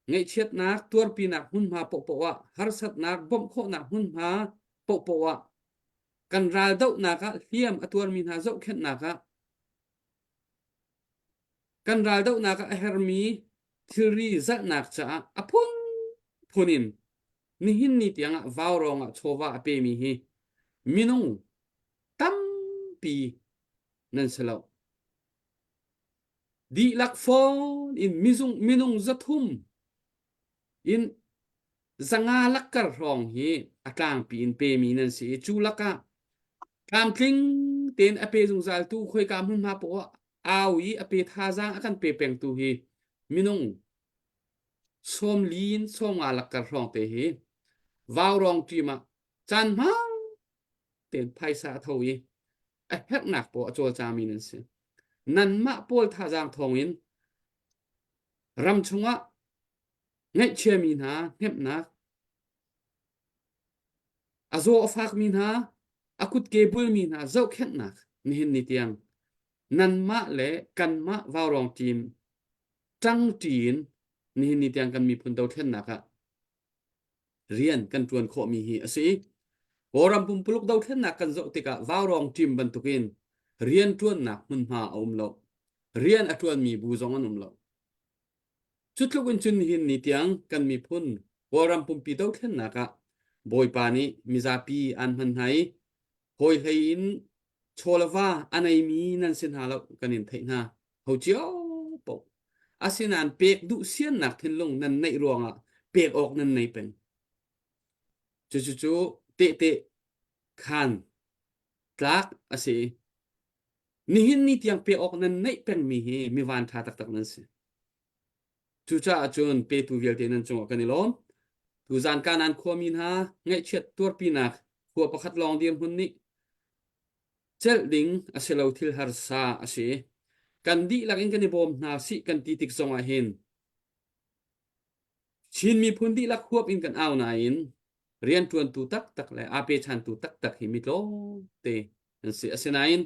ngaihchiatnak tuarpinak hmunhma paohpaoh ah harsatnak bawmh khawhnak hmunhma paohpaoh ah kan raldohnak ah hliam a tuarmi hna zohkhenhnak ah kan raldohnak ah a hermi thilri zalhnak caah a phunphun in nihin ni tiangah vaurawng ah chawva a pemi hi minung tampi nan si lo. Dihlak fawn in mizung minung 300 in 500 lakkar hrawng hi a tlangpi in pemi nan si i cu lakah tlamtling tein a pe zungzaltu khoika hmunhma poah au i a pe thazaang a kan pe pengtu hi minung 40 in 50 lakkar hrawng te hi vaurawng ṭim ah caan hmaan tein phaisa a tho i a herhnak poah a cawlcangmi nan si. Nanmah pawl thazaang thawngin ram chungah Ngaihchiami hna hnemhnak, a zaw a fakmi hna, a kutke bulmi hna zohkhenhnak nihin ni tiang nanmah le kanmah vaurawng team ṭangṭi in nihin ni tiang kan miphun dothlennak ah rian kan ṭuan khawhmi hi a si. Kawlram pumpuluk dothlennak kan zoh tikah vaurawng team bantukin rian ṭuannak hmunhma a um lo. Rian a ṭuanmi bu zong an um lo. Cu tluk in cun nihin ni tiang kan miphun Kawlram pumpi dothlennak ah Bawipa nih mizapi aan hman hna i hawi hlei in chaw le va a neimi nan si hna lo kan in theih hna. Ho cio paoh. Asinain pek duh siannak thinlung nan neih ruangah pek awk nan nei peng. Cucu tehte khan tlak a si. Nihin ni tiang pe awk nan neih pengmi hi mi vanṭha taktak nan si. Cucaah cun petu vialte nan cungah kan i lawm. Tuzan Kanaan khuami hna ngaihchiat tuarpinak khua pakhat lawng dirhmun nih celh ding a si lo thil harsa a si. Kan dihlak in kan i bawm hna sih kan ti tik zongah hin Chin miphun dihlak huap in kan au nain rianṭuantu taktak le aa pechantu taktak hi mi tlawmte an si. Asinain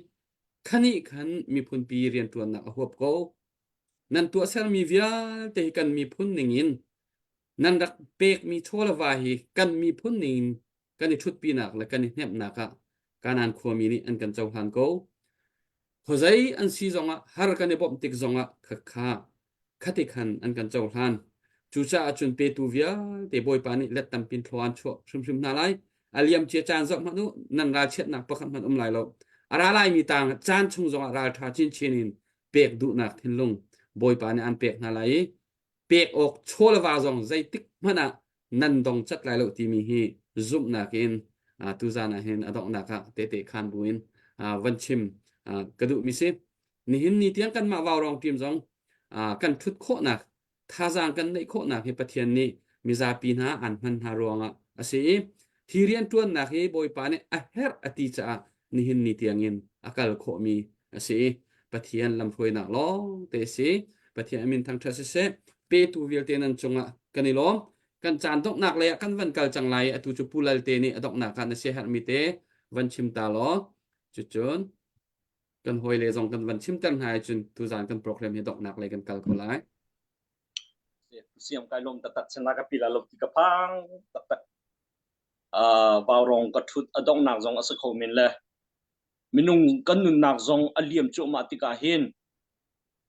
khanih khan miphunpi rianṭuannak a huap ko. Nan tuahsermi vialte hi kan miphun ningin nan rak pekmi chaw le va hi kan miphun ningin kan i ṭhutpinak le kan i hnemhnak ah Kanaan khuami nih an kan cohlan ko. Khuazei an si zongah har kan i bawmh tik zongah khakha khati khan an kan cohlan. Cucaah cun petu vialte Bawipa nih let tampin thlua an chuah hrimhrim hna lai. A liam cia caan zoh hmanh u, nan ralchiatnak pakhat hmanh um lai lo. A ra laimi tang caan chung zongah ralṭha chinchin in pek duhnak thinlung Bawipa nih an pek hna lai i. Pek awk chaw le va zong zeitik hmanh ah nan dong cat lai lo timi hi zumhnak in tuzan ah hin a donghnak ah tehte khan buin van chim ka duhmi si. Nihin ni tiang kanmah Vaurawng team zong kan ṭhut khawhnak thazaang kan neih khawhnak hi Pathian nih mizapi hna aan hman hna ruangah a si i hi rianṭuannak hi Bawipa nih a herh a ti caah nihin ni tiangin a kal khawhmi a si i Pathian lamhruainak lawng te a si. Pathian a min thangṭhat siseh, petu vialte nan cungah kan i lawm. Kan caan donghnak lei ah kan van kal cang lai i atu cu Pu Lal te nih a donghnak ah na siaherhmi te van chim ta law cucun kan hawile zong kan van chimter hna i cun tuzaan kan program hi donghnak lei kan kal ko lai. Siam kai lom taktak chana ka pila lo ti ka phang taktak uh vaurong ka thut a donghnak zong a si kho men le minung kan nunnak zong a liam cuahmah tikah hin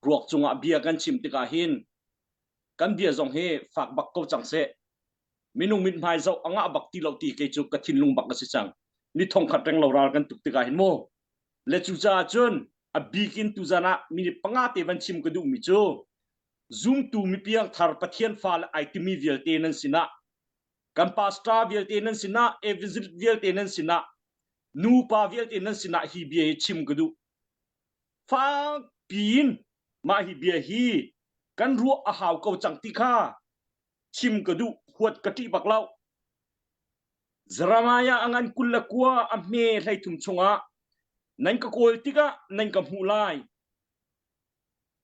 ruak cungah bia kan chim tikah hin kan bia zong hi fak bak ko cang seh minung mithmai zoh a ngah bak ti lo ti kei cu ka thinlung bak a si cang ni thongkhat reng lo ral kan tuk tikah hin mu le cucaah cun a bik in tuzan ah minute panga te van chim ka duhmi cu zumtu mipiang thar Pathian fa le ai timi vialte nan sinah kan pastor vialte nan sinah evangelist vialte nan sinah nupa vialte nan sinah hi bia hi chim ka duh fak piin mah hi bia hi kan ruah a hau ko cang ti kha chim ka duh huat ka ṭih bak lo Jeremiah a ngan 29 a hme 13 chungah nan ka kawl tikah nan ka hmuh lai.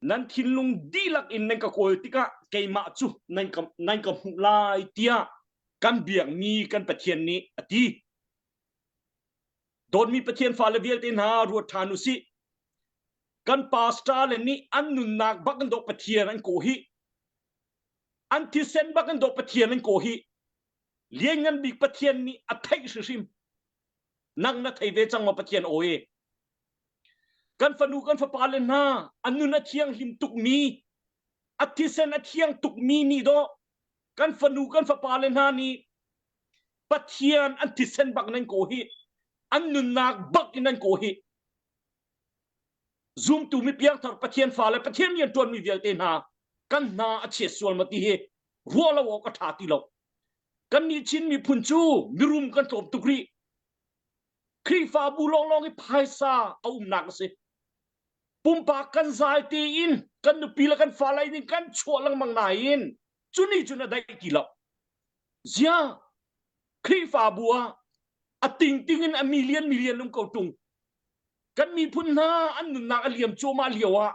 Nan thinlung dihlak in nan ka kawl tikah keimah cu nan ka, nan ka hmuh lai tiah kan biakmi kan Pathian nih a ti. Dawtmi Pathian fale vialte hna ruat ṭhan u sih. Kan pastor le nih an nunnak bak in dawh Pathian an kawh hi. An thisen bak in dawh Pathian an kawh hi. Lianngan bik Pathian nih a theih hrimhrim. Nang na thei ve cang maw Pathian aw i? Kan fanu kan fapa le hna an nun a thianghlim tukmi, a thisen a thiang tukmi nih dawh kan fanu kan fapa le hna nih Pathian an thisen bak nan kaw hi an nunnak bak in nan kaw hi zumtu mi piangthar Pathian fale Pathian rian ṭuanmi vialte hna kan hna a chiat sual ma ti hi ruah lo awk a ṭha ti lo kannih Chin miphun cu mirum kan tlawm tuk rih Khrihfabu lawnglawng i phaisa a umnak a si pumpak kan zal tein kan nupi le kan fale ning kan chuah lengmang nain cuni cun a daih ti lo zia Khrihfabu ah a tingting in a million million um ko tung kan miphun hna an nunnak a liam cuahmah lio ah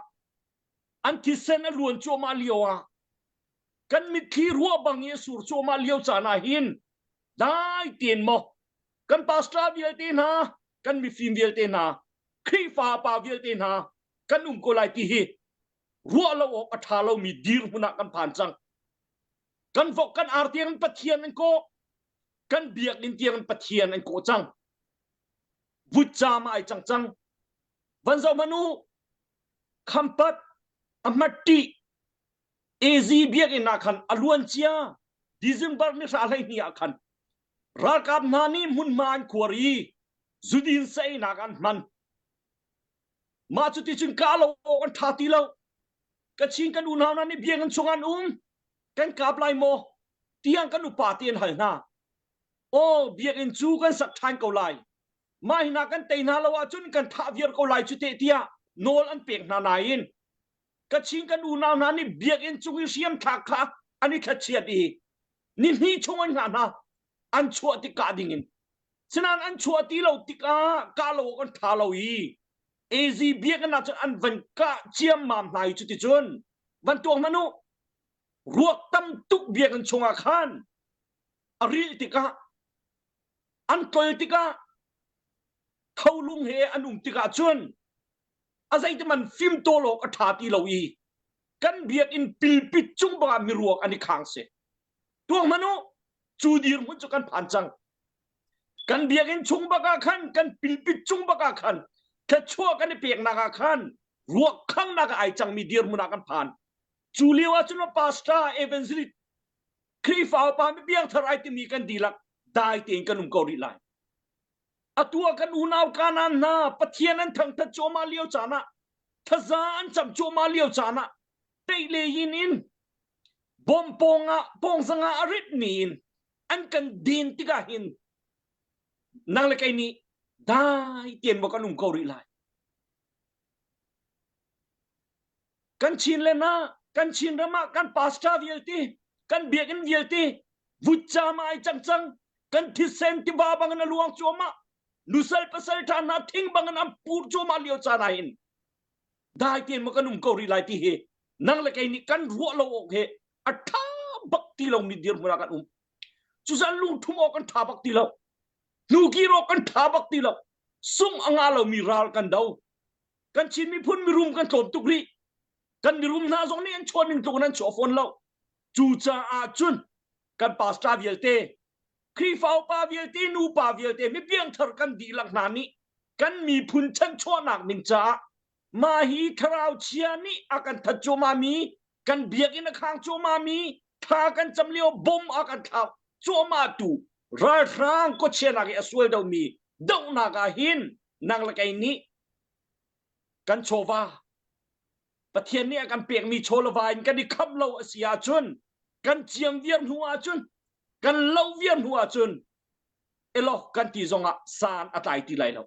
an thisen a luan cuahmah lio ah kan mitthli ruah bang i a sur cuahmah lio caan ah hin dai tein maw kan pastor vialte hna kan mifim vialte hna Khrihfa pa vialte hna kan um ko lai ti hi ruah lo awk a ṭha lomi dirhmun ah kan phan cang kan vok kan ar tiang in Pathian an kawh kan biakinn tiang in Pathian an kawh cang vutcaam ai cang cang van zoh hmanh u khampat a hmat AZ biakinn ah khan a luan cia December ni hra 12 ah khan ralkap hna nih hmunhma an khuar i zudin saeinak an hman mah cu ti cun kah lo awk an ṭha ti lo Kachin kan unau hna nih biakinn chung an um kan kap lai maw tiang kan upa ti an hal hna aw biakinn cu kan sak ṭhan ko lai mah hi hna kan tei hna lo ahcun kan thah viar ko lai cu teh tiah nawl an pek hna nain Kachin kan unau hna nih biakinn cung i hriamthlak kha an i thlachiat i ni hnih chung an hngah hna an chuah tik kah ding in sinain an chuah ti lo tikah kah lo awk an ṭha lo i AZ biakinn ah cun an van kah ciammam hna i cuticun van tuak hmanh u ruak tam tuk biakinn chungah khan a rilh tikah an tlol tikah tholung he an um tikah cun a zeitiman fimtawl awk a ṭha ti lo i kan biakinn pilpit cung bangah miruak an i khang si tuak hmanh u cu dirhmun cu kan phan cang kan biakinn chung bak ah khan kan pilpit cung bak ah khan thluachuah kan i peknak ah khan ruak khangnak ah ai cangmi dirhmun ah kan phan cu lio ah cun pastor evangelist Khrihfa upa mi piangthar ai timi kan dihlak dai tein kan um ko rih lai atu ah kan unau Kanaan hna Pathian an thangthat cuahmah lio caan ah thaza an cam cuahmah lio caan ah teih le yin in. Bom pawng ah pawng zanga a rit mi in an kan den tikah hin nang le kei nih dai tein maw kan um ko rih lai. Kan Chin le na kan Chin ram ah kan pastor vialte kan biakinn vialte vutcam ai cang cang kan thisen tiva bangin a luang cuahmah nusal pasal tha hna thing bangin an pur cuahmah lio caan ah hin dai tein maw kan um ko rih lai ti hi nang le kei nih kan ruah lo awk he a tha bak ti lomi dirhmun ah kan um cuzan lungthum awk kan tha bak ti lo hnukir awk kan tha bak ti lo sung a nga lomi ral kan do kan Chin miphun mirum kan tlawm tuk rih kan mirum hna zong nih an chuah ning tluk in an chuah fawn lo cucaah cun kan pastor vialte Khrihfa upa vialte nupa vialte mipiangthar kan dihlak hna nih kan miphun chanchuahnak ding caah mah hi thlarau chia nih a kan that cuahmah mi kan biakinn a khang cuahmah mi thla kan cam lio bom a kan thlak cuahmah tu ralhrang kawchianak i a sual domi dohnak ah hin nang le kei nih kan chawva Pathian nih a kan pekmi chawlava in kan i khamh lo a si ahcun kan ciam viar hnu ahcun kan lo viar hnu ahcun elo kan ti zongah san a tlai ti lai lo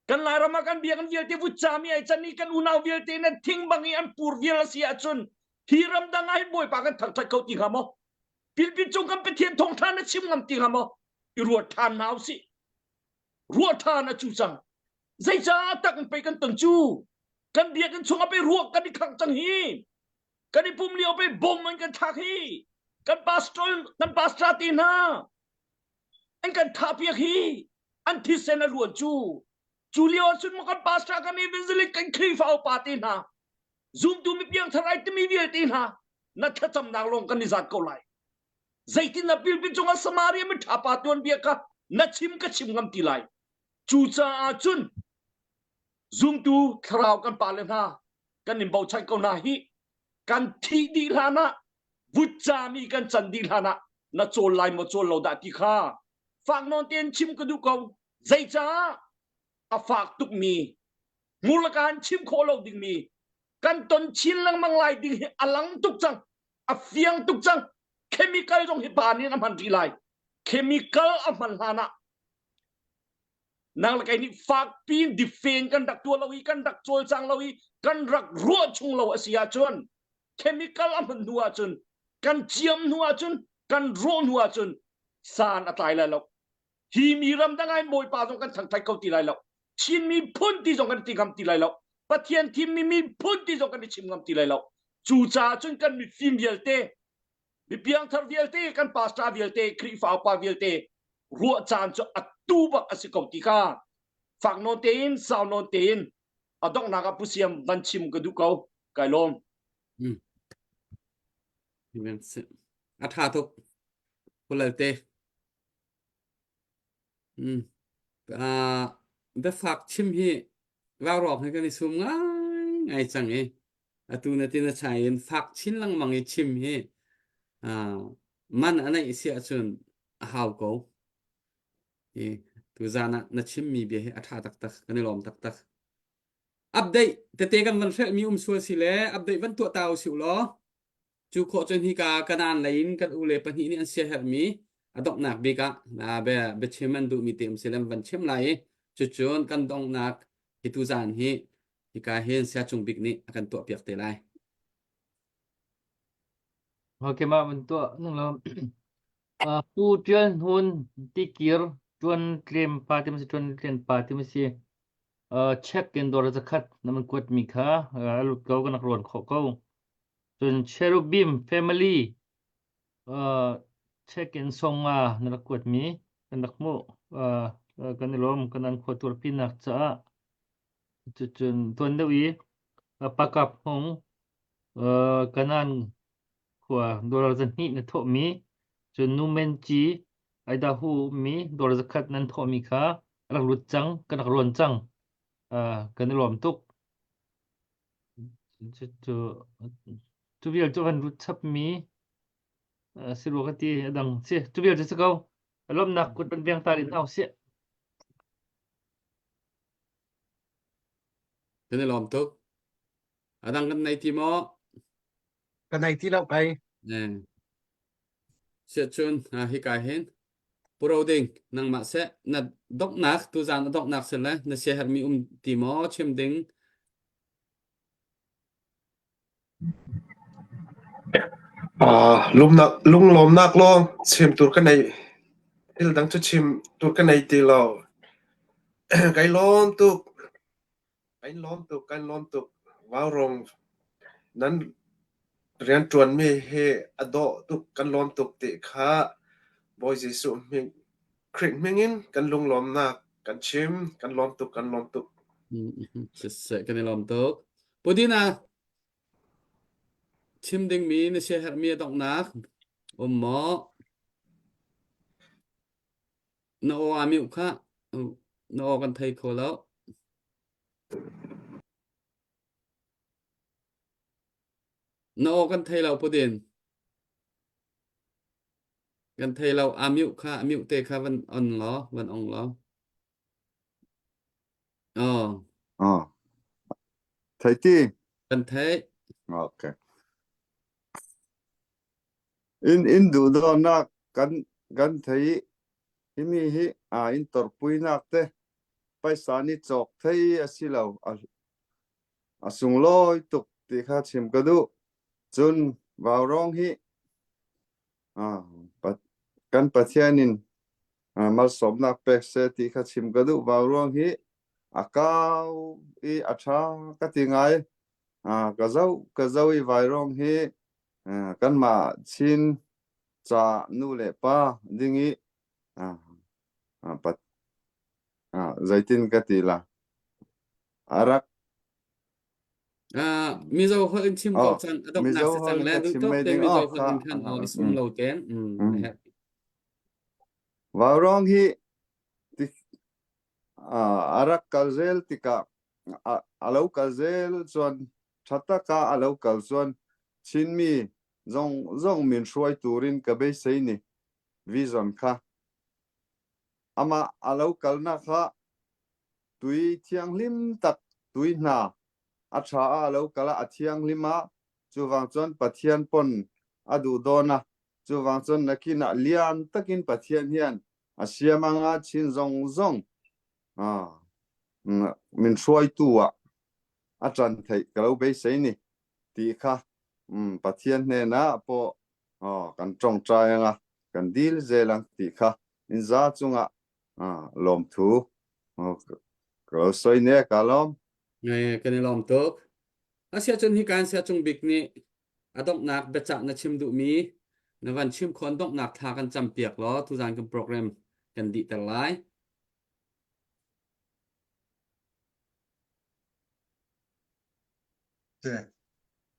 kan Lairam ah kan biakinn vialte vutcami ai can i kan unau vialte nan thing bang i an pur vial a si ahcun hi ramdang ah hin Bawipa kan thangthat kho ti hnga maw pilpit cung kan Pathian thawngtha na chim ngam ti hnga maw i ruat ṭhan hna usih ruah ṭhan a cu cang zeicah tak pei kan ton cu kan biakinn chungah pei ruak kan i khangh cang hi kan i pum lio pei bom an kan thlak hi kan pastor kan pastor te hna an kan thah piak hi an thisen a luan cu cu lio ahcun maw kan pastor kan evangelist kan Khrihfa upa te hna zumtu mi piangthar ai timi vialte hna na thlacamnak lawng kan i zat ko lai zeitin na pilpit cungah Samaria mi ṭhapa tuanbia kha na chim ka chim ngam ti lai cucaah cun zumtu thlarau kan pale hna kan in bochan ko hna hi kan thih dih hlan ah vutcami kan can dih hlan ah na cawl lai maw cawl lo dah ti kha fak nawn tein chim ka duh ko zeicah a fak tukmi hmurlaka in chim khawh lo dingmi kan ton chin lengmang lai ding hi a lang tuk cang a fiang tuk cang chemical zong hi pa nih a hman rih lai chemical a hman hlan ah nang le kei nih fakpi in defend kan rak tuah lo i kan rak cawlcang lo i kan rak ruah chung lo a si ahcun chemical a hman hnu ahcun kan ciam hnu ahcun kan rawh hnu ahcun san a tlai lai lo hi mi ram dang ah bawipa zong kan thangthat kho ti lai lo Chin miphun ti zong kan ti ngam ti lai lo Pathian thimmi miphun ti zong kan i chim ngam ti lai lo cucaah cun kan mifim vialte mipiangthar vialte kan pastor vialte Khrihfa upa vialte ruah caan cu atu bak a si ko ti kha fak nawn tein sau nawn tein a donghnak ah Pu Siam van chim ka duh ko kai lawm Hmm. A tha tuk. Pulalte. Mm. Uh, biafak chim hi vaurawk hi kan i sum ngaingai cang i atu na tin a chai in fak chin lengmang i chim hi uh, man a neih si ahcun a hau ko. Hi tuzan ah na chimmi bia hi a ṭha taktak kan i lawm taktak. Update tete kan van hrelhmi um sual si le update van tuah ta usih law Cu khawh cun hika Kanaan lei in kan ule pahnih nih an siaherhmi a donghnak bik ah bia biachim an duhmi te um si le van chim lai i cucun kan donghnak hi tuzaan hi hika hin Saya Cung Bik nih a kan tuahpiak te lai. Okay, mah van tuah nung lo. Uh, Pu Tial Hnun Tikir Tuan Tlem pa ti si Tuan Tlen pa ti si uh, check in dor zakhat na man kuat mi kha uh, alut ko kan rak ruan khawh ko. Cun Cherubim family uh, check in songa na rak kuatmi kan rak hmuh uh, kan i lawm kan an khua tuarpinak caah cucun tuan deuh i pakap hung uh, kanan khua dollar zahnih na thawhmi cun numen ci Idaho mi dollar zakhat nan thawhmi kha rak lut cang kan rak ruan cang uh, kan i lawm tuk Cu cu vial cu kan lut chapmi si rua ka ti a dang si. Cu vial cu si ko. Lawmhnak kut van veng ta rih hna usih. Kan i lawm tuk. A dang kan nei ti maw? Ka nei ti lo kai. Eh. Siahcun hika hin Puro ding nangmah seh na donghnak tuzaan a donghnak si le na siaherhmi um ti maw chim ding Uh, lumnak lunglawmnak lawng chim tur ka nei thil dang cu chim tur ka nei ti lo. Kai lawm tuk. Kan lawm tuk, kan lawm tuk. Vaurong nan rianṭuanmi hi a dawh tuk, kan lawm tuk ti kha Bawi Jesuh hming, Khrih hming in kan lunglawmnak kan chim. Kan lawm tuk, kan lawm tuk. Siseh, kan i lawm tuk. Pudina, chim dingmi na siaherhmi a donghnak um maw? Na aw aa mute khah. Na aw kan thei kho lo. Na aw kan thei lo Pudin. Kan thei lo. Aa mute kha, a mute te kha van on law, van ong law. Oh. Oh. Thei ti. Kan thei. Okay. In in duhdawtnak kan kan thei i himi hi aa in torpuinak te paisa nih cawk thei a si lo. A, a sunglawi tuk ti kha chim ka duh. Cun vaurawng hi ah, kan Pathian in ah, malsawmnak pek seh ti kha chim ka duh. Vauruang hi a kau i a ṭha ka ti ngai. Ah, ka zoh ka zoh i vairawng hi kanmah Chin ca nu le pa ding i zeitin ka ti la a rak Mizo holh in chim ko cang a donghnak si cang le duh tuk te Mizo holh in khan aw i sum lo ten Vaurawng hi a rak kal zel tikah a lo kal zel chuan Ṭha tak ah a lo kal cun Chinmi zong zong min hruai turin ka beisei ni vision kha. Amah a lo kalnak kha tui thianghlim tak tui hna a ṭha ah a lo kal ah a thianghlim ah cuvang cun Pathian pon a duh dawn a cuvang cun nakin ah lian takin Pathian hian a siam anga Chin zong zong min hruaitu ah a ṭan theih ka lo beisei ni ti kha Pathian hnenah pawh kan ṭawngṭai anga kan dil zel ang ti kha in za cungah lawmthu ka lo soi ne ka lawm. Kan i lawm tuk. Asiah cun hi kan sia cung bik nih a donghnak biacah na chim duhmi na van chim khawn donghnak thla kan cam piak law tuzan kan program kan dihter lai.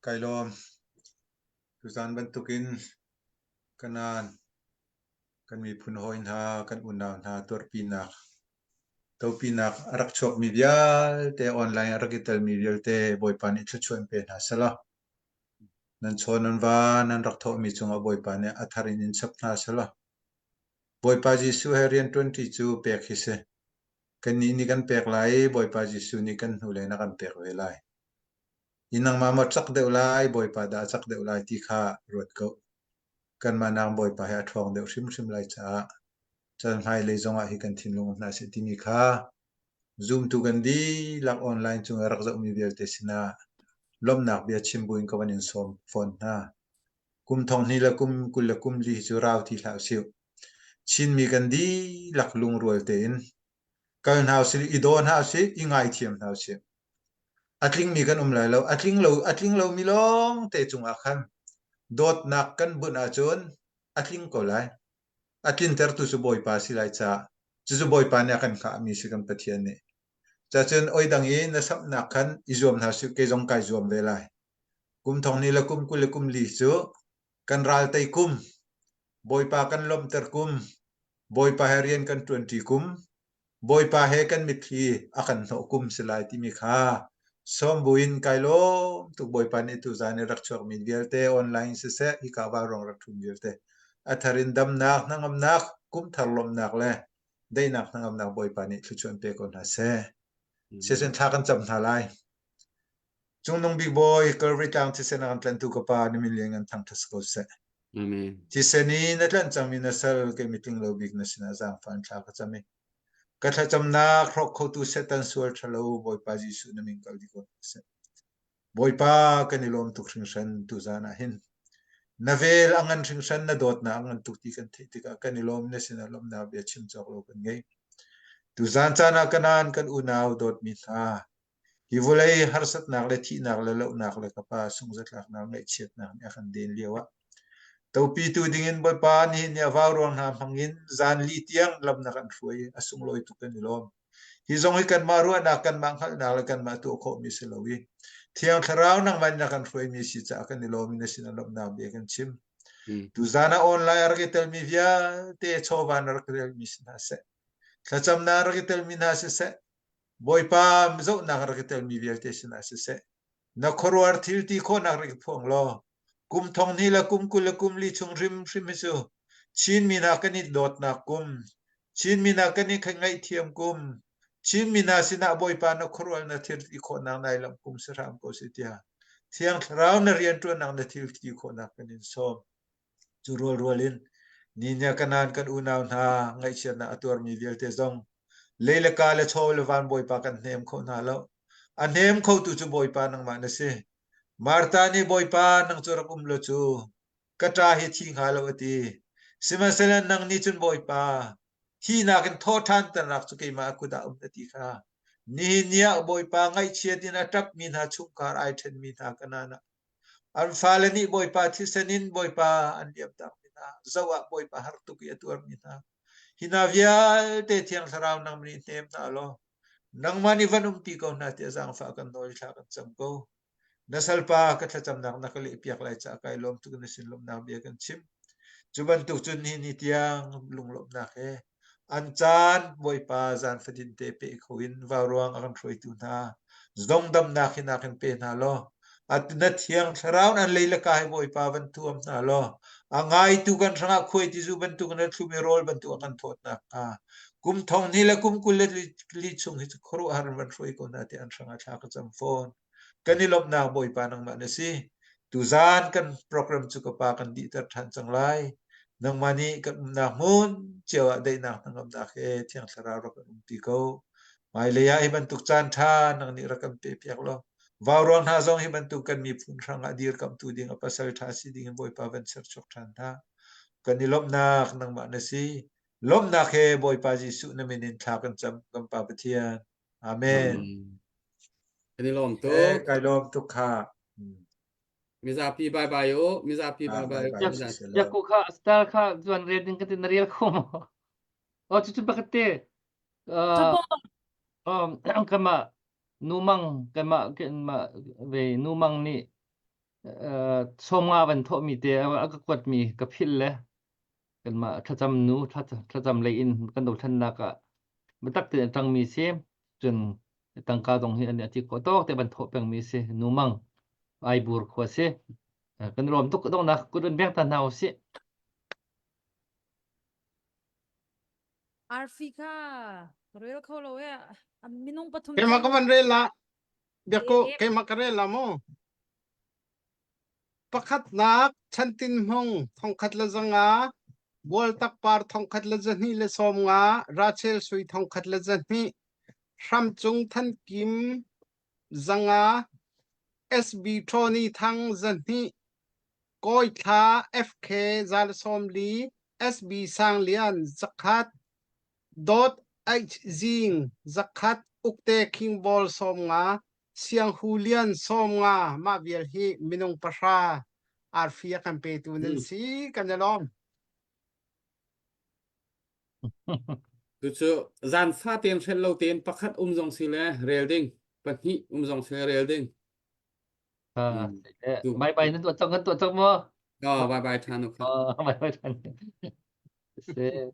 Kai lawm. Tuzaan bantukin kanan kan miphun hawi hna, kan unau hna tuarpinak, topinak a rak chuakmi vialte, online a rak i telmi vialte Bawipa nih thluachuah in pe hna selaw. Nan chaw nan va nan rak thawhmi cungah Bawipa nih a thar in in chap hna selaw. Bawipa Jesuh he rian ṭuanṭi cu pek hi si. Kannih nih kan pek lai i Bawipa Jesuh nih kan hnulei in a kan pek ve lai. I nangmah maw cak deuh lai, Bawipa dah a cak deuh lai ti kha ruat ko. Kanmah nak Bawipa hi a ṭhawng deuh hrimhrim lai caah caan hmailei zongah hi kan thinlung um hna seh timi kha zumtu kan dihlak online cung i rak zohmi vialte sinah lawmhnak bia chim buin ka van in sawm fawn hna. Kum thong hnih le kum 20 le kum li hi cu rau ti hlah usih. Chinmi kan dihlak lungrual tein kal hna usih, i daw hna usih, i ngaithiam hna usih. A tlingmi kan um lai lo. A tling lo, a tling lomi lawngte cungah khan dawtnak kan bunh ahcun a tling ko lai. A tlintertu cu Bawipa a si lai caah cucu Bawipa nih a kan hngahmi si kan Pathian nih. Cacun oi dang i na samhnak khan i zuam hna usih, kei zong kai zuam ve lai. Kum thong hnih le kum 20 le kum li cu kan ral tei kum, Bawipa kan lawmhter kum, Bawipa he rian kan ṭuanṭi kum, Bawipa he kan mitthli a kan hnawh kum si lai timi kha sawm buin kai lawm tuk Bawipa nih tuzaan i rak chuakmi vialte online siseh hika vauruang rak ṭhum vialte a thar in damnak hnangamnak kum thar lawmhnak le daihnak hnangamnak Bawipa nih thluachuah in pe ko hna seh. Siasen thla kan cam hna lai. Cungnung bik Bawi, Calvary tlang thisen a kan tlanhtu ka Pa, na min lianngan thangṭhat si ko seh. Amen. Thisen i na tlanh cangmi na sal kei mitling lo bik na sinah zaangfah in thla ka cam i ka thlacamnak hrawk khotu Satan sual ṭhalo Bawipa Jesuh na min kal dih ko hna seh. Bawipa kan i lawm tuk hringhran tuzaan ah hin. Na vel a ngan hringhran, na dawtnak a ngan tuk ti kan theih tikah kan i lawm na sinah lawmhnak bia chim cawk lo kan ngei. Tuzaan caan ah Kanaan kan unau dawtmi hna, hi vawlei harsatnak le thihnak le lohnak le ka pa sungzatlaknak ngaihchiatnak nih a kan den lio ah topitu dingin Bawipa nihin ni a vauruang hna hmangin zan li tiang lam na kan hruai i a sunglawi tuk kan i lawm. Hi zong hi kanmah ruahnak, kanmah hngalhnak le kanmah tuah khawhmi si lo i Thiang Thlarau nangmah in na kan hruaimi si caah kan i lawm i na sinah lawmhnak bia kan chim. Tuzaan ah online a rak i telmi vialte chawva na rak relmi si hna seh. Thlacamnak a rak i telmi hna siseh, Bawipa zohnak a rak i telmi vialte sinah siseh, na khuaruahhar thil ti khawhnak rak i phuang law kum thong hnih le kum 20 le kum li chung hrimhrim hi cu Chinmi hna kan i dawtnak kum, Chinmi hna kan i ngaihthiam kum, Chinmi hna sinah Bawipa na khuarual na thil ti khawhnak nai lamh kum si hram ko seh tiah Thiang Thlarau na rianṭuannak na thil ti khawhnak kan in sawm. Cu rualrual in ni Kanaan kan unau hna ngaihchiatnak a tuarmi vialte zong lei le ka le chaw le van Bawipa kan hnem kho hna lo. A hnem khotu cu Bawipa nangmah na si. Martha nih Bawipa nang cu rak um law cu ka ṭa hi thi hnga lo a ti. Sihmanhsehlaw nang nih cun Bawipa thihnak in thawh ṭhanternak cu keimah a kut ah um na ti kha. Nihin ni ah Bawipa ngaihchiat in a ṭapmi hna chungkhar ai ṭhenmi hna Kanaan ah An fale nih Bawipa thisen in Bawipa an liamtakmi hna, zoh ah Bawipa har tuk i a tuarmi hna. Hi hna vialte Thiang Thlarau nang nih hnem hna law, nangmah nih van umpi ko hna tiah zaangfah kan nawl i thla kan cam ko. Na salpa ka thlacamnak na ka lehpiak lai caah kai lawm tuk na sin lawmhnak bia kan chim. Cu bantuk cun nihin ni tiang lunglawmhnak he An caan Bawipa zan fatin te pe kho in vauruang a kan hruaitu hna zongdamnak hi nakin pe hna law na thiang thlarau an lei le ka hi Bawipa van thuam hna law a ngaitu kan hrangah khuai tizu bantuk na thlum i rawl bantuk a kan thawtnak hnga kum thong hnih le kum 20 le li chung hi cu khuaruahhar in van hruai ko hna ti an hrangah thla ka cam fawn. Kan i lawmhnak Bawipa nangmah na si. Tuzaan kan program cu ka pa kan dihter ṭhan cang lai. Nangmah nih kan umnak hmun cio ah daihnak hnangamnak he Thiang Thlarau rak kan umpi ko. Hmailei ah hi bantuk caan ṭha nang nih rak kan pepiak law vauruang hna zong hi bantuk kan miphun hrangah dirkamhtu ding a pasal ṭha si ding in Bawipa van serchuak ṭhan hna. Kan i lawmhnak nangmah na si. Lawmhnak he Bawipa Jesuh na min in thla kan cam kan Pa Pathian. Amen. Kan i lawm tuk. Eh, kai lawm tuk kha. Mizapi bye bye u. Mizapi bye bye. Yaku kha star kha zuan rel ding ka ti na rel kho mo. Oh cu cu pakhat te. Um kama numang kama kama ve numang nih sawmnga van thawh mi te a ka kuat mi ka phil le kanmah thlacam nu thlacam lei in kan dothlennak ah biatak tein a ṭangmi si cun tangka zong hi an a ti khawh tawk te van thawh pengmi si numang aibur khua si kan rawm tuk donghnak kut in beng ta hna usih Arfi kha rel kho lo e minung pathum Keimah ka van rel la biako keimah ka rel la mu Pakhatnak, Chantin Hmung 1500, Bualtak Par 1250, Rachel Sui 1200, Hramcung Thankim 500, SB Tony Thang 200, Kawi Thla FK 140, SB Sang Lian 100, Dawt H Zing 100, Ukte King Ball 50, Siang Hu Lian 50 mah vial hi minung pahra arfi a kan petu nan si kan i lawm. Cucu zan fa tein hrelh lo tein pakhat um zong si le rel ding, pahnih um zong si le rel ding. Bye bye nan tuah cang kan tuah cang maw? Oh, bye bye than u kha. Bye bye than. Se.